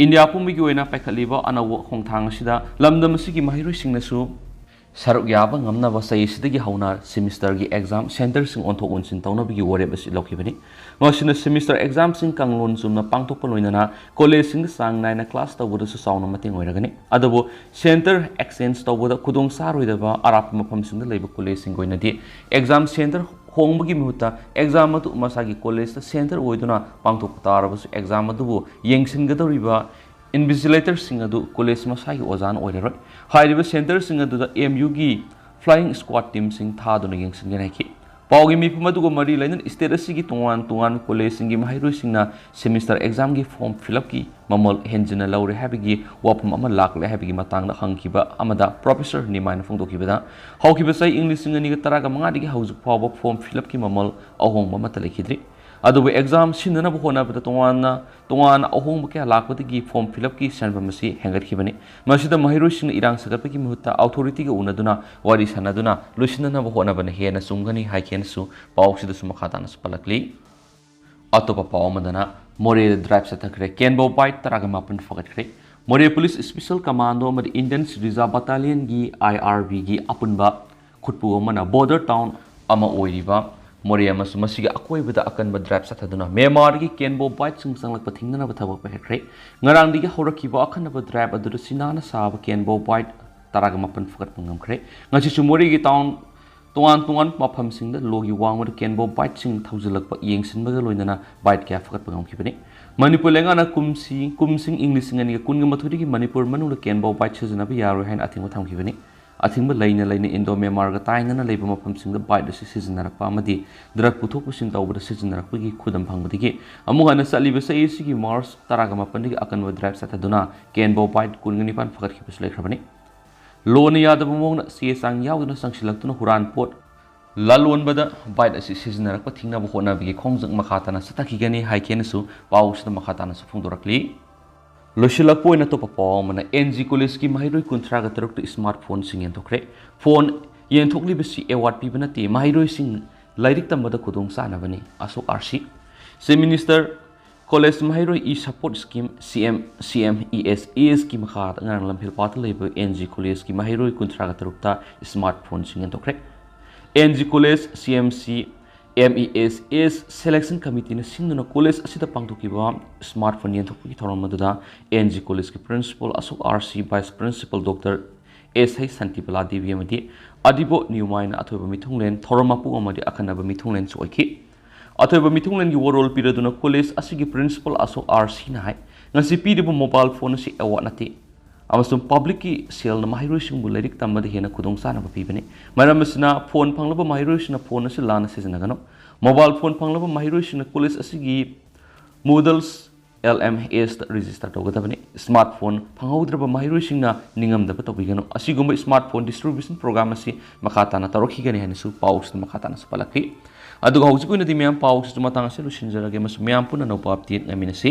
ꯏꯟꯗꯤꯌꯥ ꯄꯨꯝꯕꯒꯤ ꯑꯣꯏꯅ ꯄꯥꯏꯈꯠꯂꯤꯕ ꯑꯅꯧꯕ ꯈꯣꯡꯊꯥꯡ ꯑꯁꯤꯗ ꯂꯝꯗꯝ ꯑꯁꯤꯒꯤ ꯃꯍꯩꯔꯣꯏꯁꯤꯡꯅꯁꯨ ꯁꯔꯨꯛ ꯌꯥꯕ ꯉꯝꯅꯕ ꯆꯍꯤ ꯑꯁꯤꯗꯒꯤ ꯍꯧꯅ ꯁꯤꯃꯤꯁꯇꯔꯒꯤ ꯑꯦꯛꯖꯥꯝ ꯁꯦꯟꯇꯔꯁꯤꯡ ꯑꯣꯟꯊꯣꯛ ꯑꯣꯟꯁꯤꯟ ꯇꯧꯅꯕꯒꯤ ꯋꯥꯔꯦꯞ ꯑꯁꯤ ꯂꯧꯈꯤꯕꯅꯤ꯫ ꯃꯁꯤꯅ ꯁꯤꯃꯤꯁꯇꯔ ꯑꯦꯛꯖꯥꯝꯁꯤꯡ ꯀꯥꯡꯂꯣꯟ ꯆꯨꯝꯅ ꯄꯥꯡꯊꯣꯛꯄ ꯂꯣꯏꯅꯅ ꯀꯣꯂꯦꯖꯁꯤꯡꯗ ꯆꯥꯡ ꯅꯥꯏꯅ ꯀ꯭ꯂꯥꯁ ꯇꯧꯕꯗꯁꯨ ꯆꯥꯎꯅ ꯃꯇꯦꯡ ꯑꯣꯏꯔꯒꯅꯤ꯫ ꯑꯗꯨꯕꯨ ꯁꯦꯟꯇꯔ ꯑꯦꯛꯁꯆꯦꯟꯖ ꯇꯧꯕꯗ ꯈꯨꯗꯣꯡ ꯆꯥꯔꯣꯏꯗꯕ ꯑꯔꯥꯞꯄ ꯃꯐꯝꯁꯤꯡꯗ ꯂꯩꯕ ꯀꯣꯂꯦꯖꯁꯤꯡꯒꯤ ꯑꯣꯏꯅꯗꯤ ꯑꯦꯛꯖꯥꯝ ꯁꯦꯟꯇꯔ ꯍꯣꯡꯕꯒꯤ ꯃꯍꯨꯠꯇ ꯑꯦꯛꯖꯥꯝ ꯑꯗꯨ ꯃꯁꯥꯒꯤ ꯀꯣꯂꯦꯖꯇ ꯁꯦꯟꯇꯔ ꯑꯣꯏꯗꯨꯅ ꯄꯥꯡꯊꯣꯛꯄ ꯇꯥꯔꯕꯁꯨ ꯑꯦꯛꯖꯥꯝ ꯑꯗꯨꯕꯨ ꯌꯦꯡꯁꯤꯟꯒꯗꯧꯔꯤꯕ ꯏꯟꯚꯤꯖꯤꯂꯦꯇꯔꯁꯤꯡ ꯑꯗꯨ ꯀꯣꯂꯦꯖ ꯃꯁꯥꯒꯤ ꯑꯣꯖꯥꯅ ꯑꯣꯏꯔꯔꯣꯏ꯫ ꯍꯥꯏꯔꯤꯕ ꯁꯦꯟꯇꯔꯁꯤꯡ ꯑꯗꯨꯗ ꯑꯦꯝ ꯌꯨꯒꯤ flying squad teamꯁꯤꯡ ꯊꯥꯗꯨꯅ ꯌꯦꯡꯁꯤꯟꯒꯅꯤ ꯍꯥꯏꯈꯤ꯫ ꯄꯥꯎꯒꯤ ꯃꯤꯐꯝ ꯑꯗꯨꯒ ꯃꯔꯤ ꯂꯩꯅꯅ ꯏꯁꯇꯦꯠ ꯑꯁꯤꯒꯤ ꯇꯣꯉꯥꯟ ꯇꯣꯉꯥꯟꯕ ꯀꯣꯂꯦꯖꯁꯤꯡꯒꯤ ꯃꯍꯩꯔꯣꯏꯁꯤꯡꯅ ꯁꯦꯃꯤꯁꯇꯔ ꯑꯦꯛꯖꯥꯝꯒꯤ ꯐꯣꯔꯝ ꯐꯤꯜ ꯑꯞꯀꯤ ꯃꯃꯜ ꯍꯦꯟꯖꯤꯟꯅ ꯂꯧꯔꯦ ꯍꯥꯏꯕꯒꯤ ꯋꯥꯐꯝ ꯑꯃ ꯂꯥꯛꯂꯦ ꯍꯥꯏꯕꯒꯤ ꯃꯇꯥꯡꯗ ꯍꯪꯈꯤꯕ ꯑꯃꯗ ꯄ꯭ꯔꯣꯐꯦꯁꯔ ꯅꯤꯃꯥꯏꯅ ꯐꯣꯡꯗꯣꯛꯈꯤꯕꯗ, ꯍꯧꯈꯤꯕ ꯆꯍꯤ ꯏꯪ ꯂꯤꯁꯤꯡ ꯑꯅꯤꯒ ꯇꯔꯥꯒ ꯃꯉꯥꯗꯒꯤ ꯍꯧꯖꯤꯛ ꯐꯥꯎꯕ ꯐꯣꯔꯝ ꯐꯤꯜ ꯑꯞꯀꯤ ꯃꯃꯜ ꯑꯍꯣꯡꯕ ꯑꯃꯠꯇ ꯂꯩꯈꯤꯗ꯭ꯔꯤ꯫ ꯑꯗꯨꯕꯨ ꯑꯦꯛꯖꯥꯝ ꯁꯤꯟꯅꯅꯕ ꯍꯣꯠꯅꯕꯗ ꯇꯣꯉꯥꯟꯅ ꯇꯣꯉꯥꯟꯅ ꯑꯍꯣꯡꯕ ꯀꯌꯥ ꯂꯥꯛꯄꯗꯒꯤ ꯐꯣꯔꯝ ꯐꯤꯜ ꯑꯞꯀꯤ ꯁꯦꯟꯐꯝ ꯑꯁꯤ ꯍꯦꯟꯒꯠꯈꯤꯕꯅꯤ꯫ ꯃꯁꯤꯗ ꯃꯍꯩꯔꯣꯏꯁꯤꯡꯅ ꯏꯔꯥꯡ ꯁꯥꯒꯠꯄꯒꯤ ꯃꯍꯨꯠꯇ ꯑꯣꯊꯣꯔꯤꯇꯤꯒ ꯎꯅꯗꯨꯅ, ꯋꯥꯔꯤ ꯁꯥꯟꯅꯗꯨꯅ ꯂꯣꯏꯁꯤꯟꯅꯅꯕ ꯍꯣꯠꯅꯕꯅ ꯍꯦꯟꯅ ꯆꯨꯝꯒꯅꯤ ꯍꯥꯏꯈꯤ ꯍꯥꯏꯅꯁꯨ ꯄꯥꯎꯁꯤꯗꯁꯨ ꯃꯈꯥ ꯇꯥꯅꯁꯨ ꯄꯜꯂꯛꯂꯤ꯫ ꯑꯇꯣꯞꯄ ꯄꯥꯎ ꯑꯃꯗꯅ ꯃꯣꯔꯦꯗ ꯗ꯭ꯔꯥꯏꯚ ꯆꯠꯊꯈ꯭ꯔꯦ꯫ ꯀꯦꯟꯕꯣ ꯕꯥꯏꯠ ꯇꯔꯥꯒ ꯃꯥꯄꯟ ꯐꯒꯠꯈ꯭ꯔꯦ꯫ ꯃꯣꯔꯦ ꯄꯨꯂꯤꯁ ꯁ꯭ꯄꯦꯁꯦꯜ ꯀꯃꯥꯟꯗꯣ ꯑꯃꯗꯤ ꯏꯟꯗꯤꯌꯟ ꯔꯤꯖꯥꯔꯚ ꯕꯠꯇꯥꯂꯤꯌꯟꯒꯤ, ꯑꯥꯏ ꯑꯥꯔ ꯕꯤꯒꯤ ꯑꯄꯨꯟꯕ ꯈꯨꯠꯄꯨ ꯑꯃꯅ ꯕꯣꯔꯗꯔ ꯇꯥꯎꯟ ꯑꯃ ꯑꯣꯏꯔꯤꯕ ꯃꯣꯔꯦ ꯑꯃꯁꯨꯡ ꯃꯁꯤꯒꯤ ꯑꯀꯣꯏꯕꯗ ꯑꯀꯟꯕ ꯗ꯭ꯔꯥꯏꯚ ꯆꯠꯊꯗꯨꯅ ꯃ꯭ꯌꯥꯟꯃꯥꯔꯗꯒꯤ ꯀꯦꯟꯕꯣ ꯕꯥꯏꯠꯁꯤꯡ ꯆꯪꯂꯛꯄ ꯊꯤꯡꯅꯅꯕ ꯊꯕꯛ ꯄꯥꯏꯈꯠꯈ꯭ꯔꯦ꯫ ꯉꯔꯥꯡꯗꯒꯤ ꯍꯧꯔꯛꯈꯤꯕ ꯑꯀꯟꯕ ꯗ꯭ꯔꯥꯏꯚ ꯑꯗꯨꯗ ꯆꯤꯅꯥꯅ ꯁꯥꯕ ꯀꯦꯟꯕꯣ ꯕꯥꯏꯠ ꯇꯔꯥꯒ ꯃꯥꯄꯟ ꯐꯒꯠꯄ ꯉꯝꯈ꯭ꯔꯦ꯫ ꯉꯁꯤꯁꯨ ꯃꯣꯔꯦꯒꯤ ꯇꯥꯎꯟ ꯇꯣꯉꯥꯟ ꯇꯣꯉꯥꯟꯕ ꯃꯐꯝꯁꯤꯡꯗ ꯂꯣꯒꯤ ꯋꯥꯡꯃꯗ ꯀꯦꯟꯕꯣ ꯕꯥꯏꯠꯁꯤꯡ ꯊꯧꯖꯤꯜꯂꯛꯄ ꯌꯦꯡꯁꯤꯟꯕꯒ ꯂꯣꯏꯅꯅ ꯕꯥꯏꯠ ꯀꯌꯥ ꯐꯒꯠꯄ ꯉꯝꯈꯤꯕꯅꯤ꯫ ꯃꯅꯤꯄꯨꯔ ꯂꯩꯉꯥꯛꯅ ꯀꯨꯝꯁꯤ, ꯀꯨꯝꯁꯤꯡ ꯏꯪ ꯂꯤꯁꯤꯡ ꯑꯅꯤꯒ ꯀꯨꯟꯒ ꯃꯥꯊꯣꯏꯗꯒꯤ ꯃꯅꯤꯄꯨꯔ ꯃꯅꯨꯡꯗ ꯀꯦꯟꯕꯣ ꯕꯥꯏꯠ ꯁꯤꯖꯤꯟꯅꯕ ꯌꯥꯔꯣꯏ ꯍꯥꯏꯅ ꯑꯊꯤꯡꯕ ꯊꯝꯈꯤꯕꯅꯤ꯫ ꯑꯊꯤꯡꯕ ꯂꯩꯅ ꯂꯩꯅ ꯏꯟꯗꯣ ꯃ꯭ꯌꯥꯟꯃꯥꯔꯒ ꯇꯥꯏꯅꯅ ꯂꯩꯕ ꯃꯐꯝꯁꯤꯡꯗ ꯕꯥꯏꯠ ꯑꯁꯤ ꯁꯤꯖꯤꯟꯅꯔꯛꯄ ꯑꯃꯗꯤ ꯗ꯭ꯔꯒ ꯄꯨꯊꯣꯛ ꯄꯨꯁꯤꯟ ꯇꯧꯕꯗ ꯁꯤꯖꯤꯟꯅꯔꯛꯄꯒꯤ ꯈꯨꯗꯝ ꯐꯪꯕꯗꯒꯤ ꯑꯃꯨꯛ ꯍꯟꯅ ꯆꯠꯂꯤꯕ ꯆꯍꯤ ꯑꯁꯤꯒꯤ ꯃꯥꯔꯆ ꯇꯔꯥꯒ ꯃꯥꯄꯟꯗꯒꯤ ꯑꯀꯟꯕ ꯗ꯭ꯔꯥꯏꯚ ꯆꯠꯊꯗꯨꯅ ꯀꯦꯟꯕꯣ ꯕꯥꯏꯠ ꯀꯨꯟꯒ ꯅꯤꯄꯥꯟ ꯐꯒꯠꯈꯤꯕꯁꯨ ꯂꯩꯈ꯭ꯔꯕꯅꯤ꯫ ꯂꯣꯅ ꯌꯥꯗꯕ ꯃꯑꯣꯡꯗ ꯆꯦ ꯆꯥꯡ ꯌꯥꯎꯗꯅ ꯆꯪꯁꯤꯜꯂꯛꯇꯨꯅ ꯍꯨꯔꯥꯟ ꯄꯣꯠ ꯂꯂꯣꯟꯕꯗ ꯕꯥꯏꯠ ꯑꯁꯤ ꯁꯤꯖꯤꯟꯅꯔꯛꯄ ꯊꯤꯡꯅꯕ ꯍꯣꯠꯅꯕꯒꯤ ꯈꯣꯡꯖꯪ ꯃꯈꯥ ꯇꯥꯅ ꯆꯠꯊꯈꯤꯒꯅꯤ ꯍꯥꯏꯈꯤ ꯍꯥꯏꯅꯁꯨ ꯄꯥꯎꯁꯤꯗ ꯃꯈꯥ ꯇꯥꯅꯁꯨ ꯐꯣꯡꯗꯣꯔꯛꯂꯤ꯫ ꯂꯣꯏꯁꯤꯜꯂꯛꯄ ꯑꯣꯏꯅ ꯑꯇꯣꯞꯄ ꯄꯥꯎ ꯑꯃꯅ, ꯑꯦꯟ ꯖꯤ ꯀꯣꯂꯦꯖꯀꯤ ꯃꯍꯩꯔꯣꯏ ꯀꯨꯟꯊ꯭ꯔꯥꯒ ꯇꯔꯨꯛꯇ ꯁ꯭ꯃꯥꯔꯠ ꯐꯣꯟꯁꯤꯡ ꯌꯦꯟꯊꯣꯛꯈ꯭ꯔꯦ꯫ ꯐꯣꯟ ꯌꯦꯟꯊꯣꯛꯂꯤꯕꯁꯤ ꯑꯦꯋꯥꯔꯗ ꯄꯤꯕ ꯅꯠꯇꯦ, ꯃꯍꯩꯔꯣꯏꯁꯤꯡ ꯂꯥꯏꯔꯤꯛ ꯇꯝꯕꯗ ꯈꯨꯗꯣꯡ ꯆꯥꯅꯕꯅꯤ, Ashok R C. Chief minister college ꯃꯍꯩꯔꯣꯏ E support scheme, C M, C M E S E ꯑꯦꯁꯀꯤ ꯃꯈꯥꯗ ꯉꯔꯥꯡ ꯂꯝꯐꯦꯜꯄꯥꯠꯇ ꯂꯩꯕ ꯑꯦꯟ ꯖꯤ ꯀꯣꯂꯦꯖꯀꯤ ꯃꯍꯩꯔꯣꯏ ꯀꯨꯟꯊ꯭ꯔꯥꯒ ꯇꯔꯨꯛꯇ ꯁ꯭ꯃꯥꯔꯠ ꯐꯣꯟꯁꯤꯡ ꯌꯦꯟꯊꯣꯛꯈ꯭ꯔꯦ꯫ N G college C M C M E S S selection ꯀꯃꯤꯇꯤꯅ ꯁꯤꯟꯗꯨꯅ ꯀꯣꯂꯦꯖ ꯑꯁꯤꯗ ꯄꯥꯡꯊꯣꯛꯈꯤꯕ ꯁ꯭ꯃꯥꯔꯠ ꯐꯣꯟ ꯌꯦꯟꯊꯣꯛꯄꯒꯤ ꯊꯧꯔꯝ ꯑꯗꯨꯗ ꯑꯦꯟ ꯖꯤ ꯀꯣꯂꯦꯖꯀꯤ principal Ashok R C, vice principal doctor S H Shantibala Devi ꯑꯃꯗꯤ ꯑꯗꯤꯕꯣ ꯅ꯭ꯌꯨꯃꯥꯏꯅ ꯑꯊꯣꯏꯕ ꯃꯤꯊꯨꯡꯂꯦꯟ, ꯊꯧꯔꯝ ꯃꯄꯨ ꯑꯃꯗꯤ ꯑꯈꯟꯅꯕ ꯃꯤꯊꯨꯡꯂꯦꯟꯁꯨ ꯑꯣꯏꯈꯤ꯫ ꯑꯊꯣꯏꯕ ꯃꯤꯊꯨꯡꯂꯦꯟꯒꯤ ꯋꯥꯔꯣꯜ ꯄꯤꯔꯗꯨꯅ ꯀꯣꯂꯦꯖ ꯑꯁꯤꯒꯤ ꯄ꯭ꯔꯤꯟꯁꯤꯄꯥꯜ ꯑꯁꯣꯛ ꯑꯥꯔ ꯁꯤꯅ ꯍꯥꯏ, ꯉꯁꯤ ꯄꯤꯔꯤꯕ ꯃꯣꯕꯥꯏꯜ ꯐꯣꯟ ꯑꯁꯤ ꯑꯦꯋꯥꯔꯗ ꯅꯠꯇꯦ ꯑꯃꯁꯨꯡ ꯄꯕ꯭ꯂꯤꯛꯀꯤ ꯁꯦꯜꯅ ꯃꯍꯩꯔꯣꯏꯁꯤꯡꯕꯨ ꯂꯥꯏꯔꯤꯛ ꯇꯝꯕꯗ ꯍꯦꯟꯅ ꯈꯨꯗꯣꯡꯆꯥꯅꯕ ꯄꯤꯕꯅꯤ꯫ ꯃꯔꯝ ꯑꯁꯤꯅ, ꯐꯣꯟ ꯐꯪꯂꯕ ꯃꯍꯩꯔꯣꯏꯁꯤꯡꯅ ꯐꯣꯟ ꯑꯁꯤ ꯂꯥꯟꯅ ꯁꯤꯖꯤꯟꯅꯒꯅꯨ꯫ ꯃꯣꯕꯥꯏꯜ ꯐꯣꯟ ꯐꯪꯂꯕ ꯃꯍꯩꯔꯣꯏꯁꯤꯡꯅ ꯀꯣꯂꯦꯖ ꯑꯁꯤꯒꯤ ꯃꯨꯗꯜꯁ ꯑꯦꯜ ꯑꯦꯝ ꯑꯦꯁꯇ ꯔꯦꯖꯤꯁꯇꯔ ꯇꯧꯒꯗꯕꯅꯤ꯫ ꯁ꯭ꯃꯥꯔꯠ ꯐꯣꯟ ꯐꯪꯍꯧꯗ꯭ꯔꯕ ꯃꯍꯩꯔꯣꯏꯁꯤꯡꯅ ꯅꯤꯡꯉꯝꯗꯕ ꯇꯧꯕꯤꯒꯅꯨ꯫ ꯑꯁꯤꯒꯨꯝꯕ ꯁ꯭ꯃꯥꯔꯠ ꯐꯣꯟ ꯗꯤꯁꯇ꯭ꯔꯤꯕ꯭ꯌꯨꯁꯟ ꯄ꯭ꯔꯣꯒ꯭ꯔꯥꯝ ꯑꯁꯤ ꯃꯈꯥ ꯇꯥꯅ ꯇꯧꯔꯛꯈꯤꯒꯅꯤ ꯍꯥꯏꯅꯁꯨ ꯄꯥꯎꯁꯤꯗ ꯃꯈꯥ ꯇꯥꯅꯁꯨ ꯄꯜꯂꯛꯈꯤ꯫ ꯑꯗꯨꯒ ꯍꯧꯖꯤꯛ ꯑꯣꯏꯅꯗꯤ ꯃꯌꯥꯝ ꯄꯥꯎꯁꯤꯁꯨ ꯃꯇꯥꯡ ꯑꯁꯤꯗ ꯂꯣꯏꯁꯤꯟꯖꯔꯒꯦ ꯑꯃꯁꯨꯡ ꯃꯌꯥꯝ ꯄꯨꯟꯅ ꯑꯅꯧꯕ update ꯉꯥꯏꯃꯤꯟꯅꯁꯤ꯫